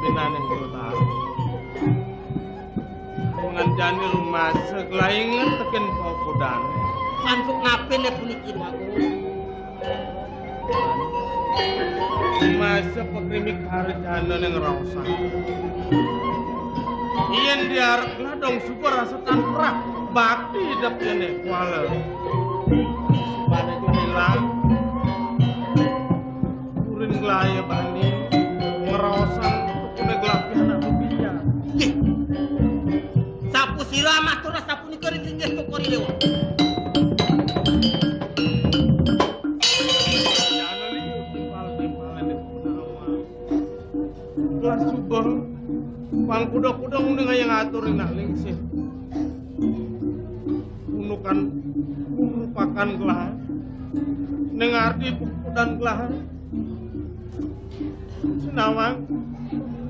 Binane kota. Nganjani rumasa kelaingan teken paukudan. Mantuk napene puniki, Wagung? Rumasa pakrimik harjana ning raosan. Yen diarep gladong suba rasa tan perah, bakti idep kene kuala. Bane ilang. Kurin glaya bani ngraosang tukune glapihan aku pian. Nggih. Sapu sira matur sapunika ring linggih Cokor I Dewa. Jana liu timpal-timpalan di Punawa. Kelas subeng, pang kuda-kuda ngunding ayang atur ring nak lingsir. Punukan, punupakan gelahan. Ning arti pukudan gelahan. Sinawang,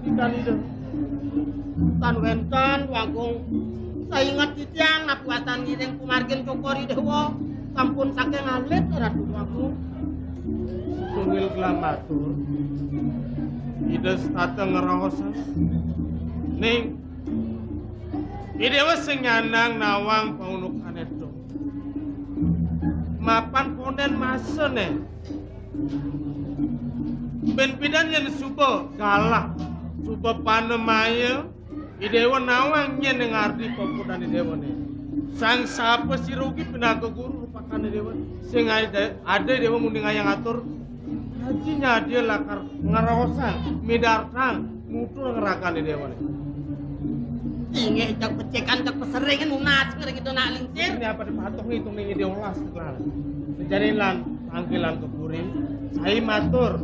ikan ida. Tan wenten, Wagung. Sainget titiang, napi wastani ring pamargin Cokor I Dewa. Sampun saking alit, Ratu Wagung. Sumil gelah matur. Ida setata ngraosan. Ning, I Dewa sing nyandang nawang paundukan ento. Mapan konden masane. Ben pidan yen suba galah, suba panemaya, I Dewa nawang nyen ning ardi pamudan I Dewane. Sang sapa sira ugi pinaka guru rupakan I Dewa. Sing ada, ada I Dewa munding ayang atur. Haji nyadia lakar ngraosang, midartang, nutur ngrakan I Dewane. Inggih, cak pecekan, cak pesering nunas ngering itu nak lingsir. Ini apa dipatuh ngitung ning I Dewa las tekan. Sejane lan panggilan ke puri, sai matur.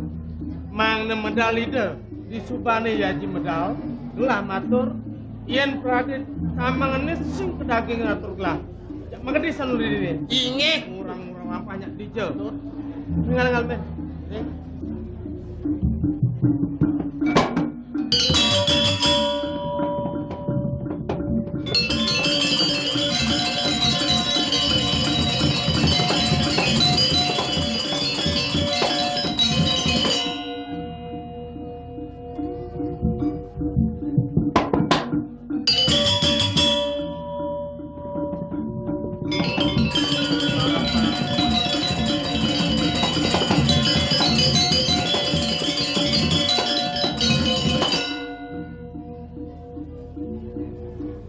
Mangda medal ida. Di subane yaji medal, gelah matur, yen pradit tamangane sing kedaging atur gelah. Jak mangedi sanuri dini. Inggih. Ngurang-ngurang apa nyak dija. Ngal-ngal meh. Eh.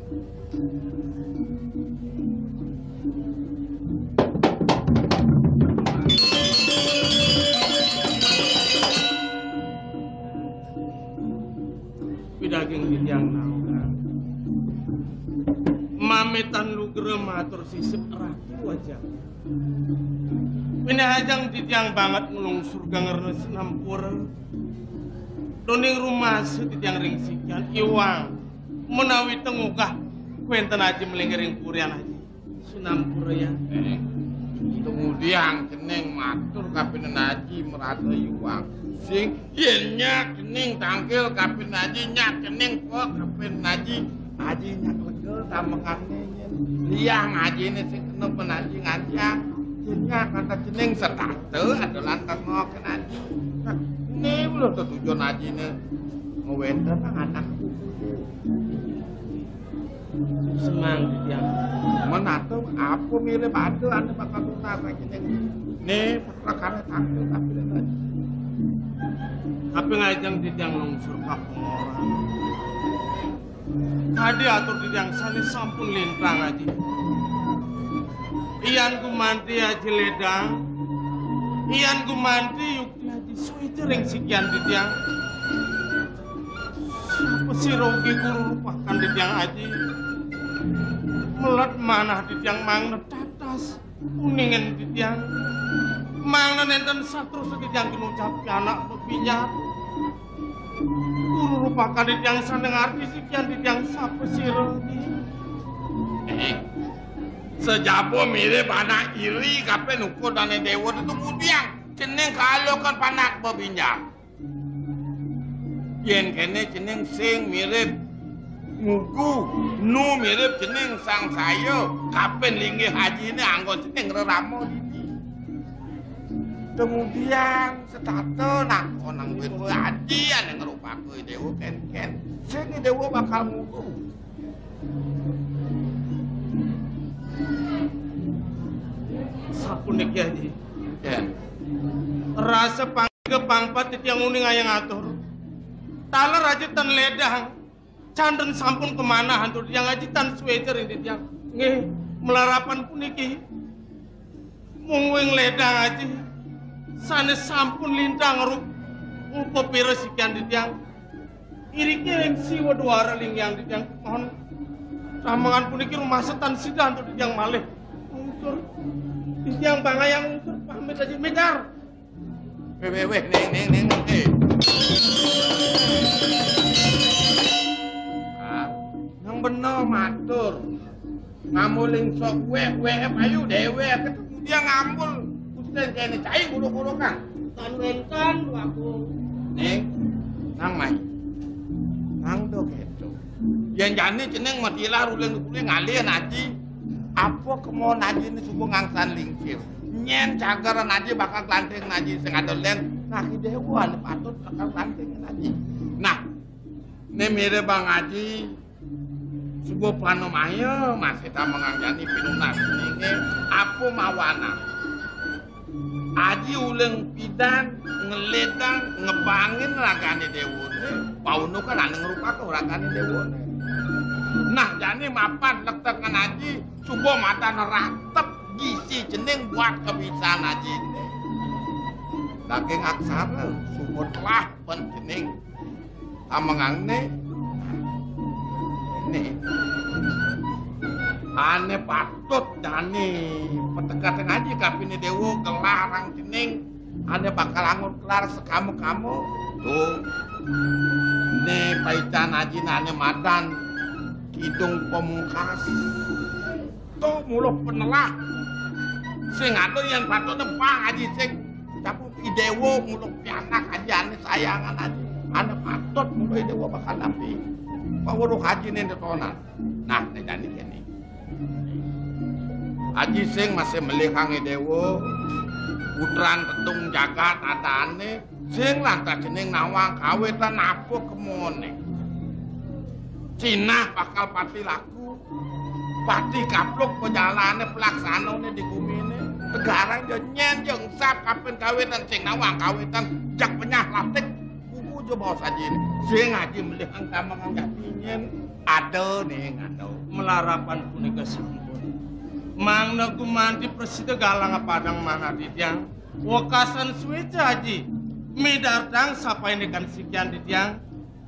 Pidaging titiang nangkal. Mametan lugra matur sisip ratu aja. Pinahajang titiang banget nglungsur gangerna sinampura. Doning rumasa titiang ring sikian iwang menawi tengugah kuenten aji melinggiring purian aji. Sinampura ya. Eh, kemudian cening matur kapining aji merasa iwang. Sing yen nyak cening tangkil kapining aji, nyak cening pok kapining aji. Aji nyak lega tamengane yen liang ajine sing kena penaji ngancang. Yen nyak kata cening setata ada lantas ngoken aji. Nah, ini lho tetujon ajine ngewenten anak. Semang titiang. Menatu apa mirip ada ane bakal tunas lagi ning. Ne perkara takut tapi lagi. Tapi ngajeng titiang lungsur ka pengorang. Tadi atur titiang sane sampun lintang aji. Iyan gumanti aji ledang. Iyan gumanti yukti aji suwi jering sikian titiang. Sapa sira ugi guru rupakan titiang aji. Melet manah titiang mangna tatas. Uningen titiang. Mangna nenten saterus titiang ginucap anak bebinjar. Guru rupakan titiang sane ngarti sikian titiang sapa sira. Eh, sejaba mirip anak iri kape nukur dane dewa itu mudiang. Cening kalokan panak bebinjar. Yen kene cening sing mirip ngugu, nu mirip cening sang saya, kapen linggih hajine anggon cening rerama dini. Kemudian setata nak onang duit kowe aji ane ngrupake dewa ken-ken. Sing dewa bakal ngugu. Sapuniki aji. Ya. Rasa pangga pangpat titiang uning ayang atur. Taler aja ten ledang. Canten sampun kemanah antuk titiang aji tan suwe ring titiang. Nggih, melarapan puniki. Mung wing ledang aji. Sane sampun lintang rup upapira sikian titiang. Iriki ring siwa duara lingyang titiang mohon. Samengan puniki rumasa tan sida antuk titiang malih. Unsur titiang bangayang unsur pamit aji medar. Weh, weh, weh, ning, ning, ning, ning. Eh. Ah, nang bener matur. Ngamuling sok weh, weh, ayu dewek ketemu dia ngambul. Usten kene cai guru-guru kan. Tan wenten aku. Ning, nang mai. Nang do keto. Yen jani cening matilah ruling-ruling ngalih aji. Apa kemon ajine suba ngangsan lingkir? Nyen cagaran aji bakal glanting aji sing ada len. Nah, ki dewa ane patut bakal glanting aji. Nah, ne mire bang aji suba panemaya masih ta menganjani pinunas ninge apa mawana. Aji uling pidan ngeledang ngebangin ragane dewane, pauno kan ane ngrupaka ragane dewane. Nah, jani mapan lektekan aji, suba madan ratep gisi cening buat kebisan aji. Daging aksara, suba telah pen cening. Amengangne. Nih. Ane patut dane petegas ngaji kapine dewa gelarang cening. Ane bakal angon kelar sekamo-kamo. Tuh. Ne paican aji nane madan kidung pamungkas. Tuh muluh penelah. Sing ada yang patut nempang aji sing Tapi idewa mula pianak aja ane sayangan aja. Ane patut mula idewa bakal napi. Pawuruh haji nende tonan. Nah, ne jani kene. Aji sing masih melihang idewa. Putran tetung jagat adane. Sing lantas cening nawang kawitan apa kemone. Cinah bakal pati laku. Pati kapluk pejalane pelaksanane di gumine. Tegarang ya nyen ya engsap kapen kawitan sing nawang kawitan jak penyah latik. Kuku aja bawa sajine. Sing aji melihang tamang jati nyen. Ada ning ada. Larapan punika sampun. Mangda gumanti prasida galang padang manah titiang. Wekasan suéca Aji. Midartang sapaine kan sikian titiang.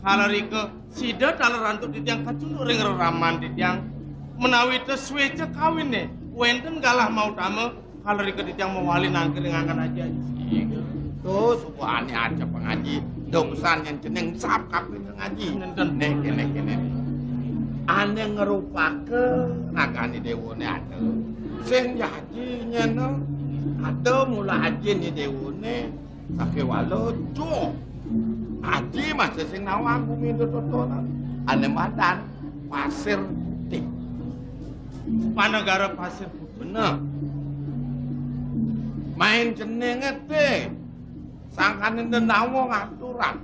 Kala rika sida taler antuk titiang kacunduk ring reraman titiang. Menawi ta suéca kawine, wénten galah mautama, kala rika titiang mawali nangkil ring anggan Aji. Tuh, subuhane aja Pang Aji. Dosan yang cening sap kapin Pang Aji. Nenten. Nek kene kene. Ane ngerupake ragane dewane ada. Sing jaji nyeno ada mula ajine dewane. Sakéwala jo. Aji masih sing nawang bumi totonan. Ane madan Pasir Putih. Panegara Pasir Putih. Bener. Main jenenge te. Sangkane ndenawa ngaturan.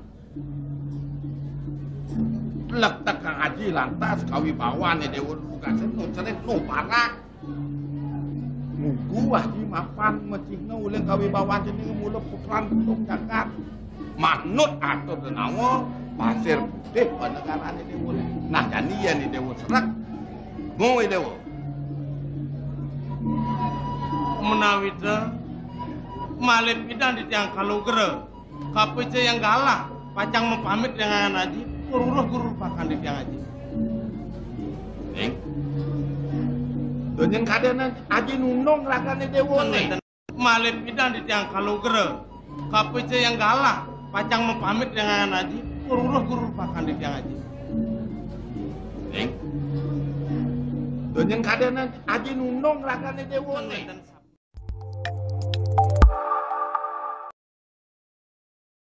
Lektek Kang Aji lantas kawibawane dewa lugasen nu cerit nu parak. Mugu Aji mapan mecihna uling kawibawan jenenge mula putran Gunung Jagat. Manut atur denawa Pasir Putih panegarane dewa. Nah, jani yen dewa srek. Mu dewa. Menawi ta malih pidan titiang kalugra. Kapica yang galah, pacang mapamit dengan Aji, tur uruh guru pakan titiang Aji. Ning. Donyen kadene Aji nundung ragane dewa ning. Malih pidan titiang kalugra. Kapica yang galah, pacang mapamit dengan Aji, tur uruh guru pakan titiang Aji. Ning. Donyen kadene Aji nundung ragane dewa ning.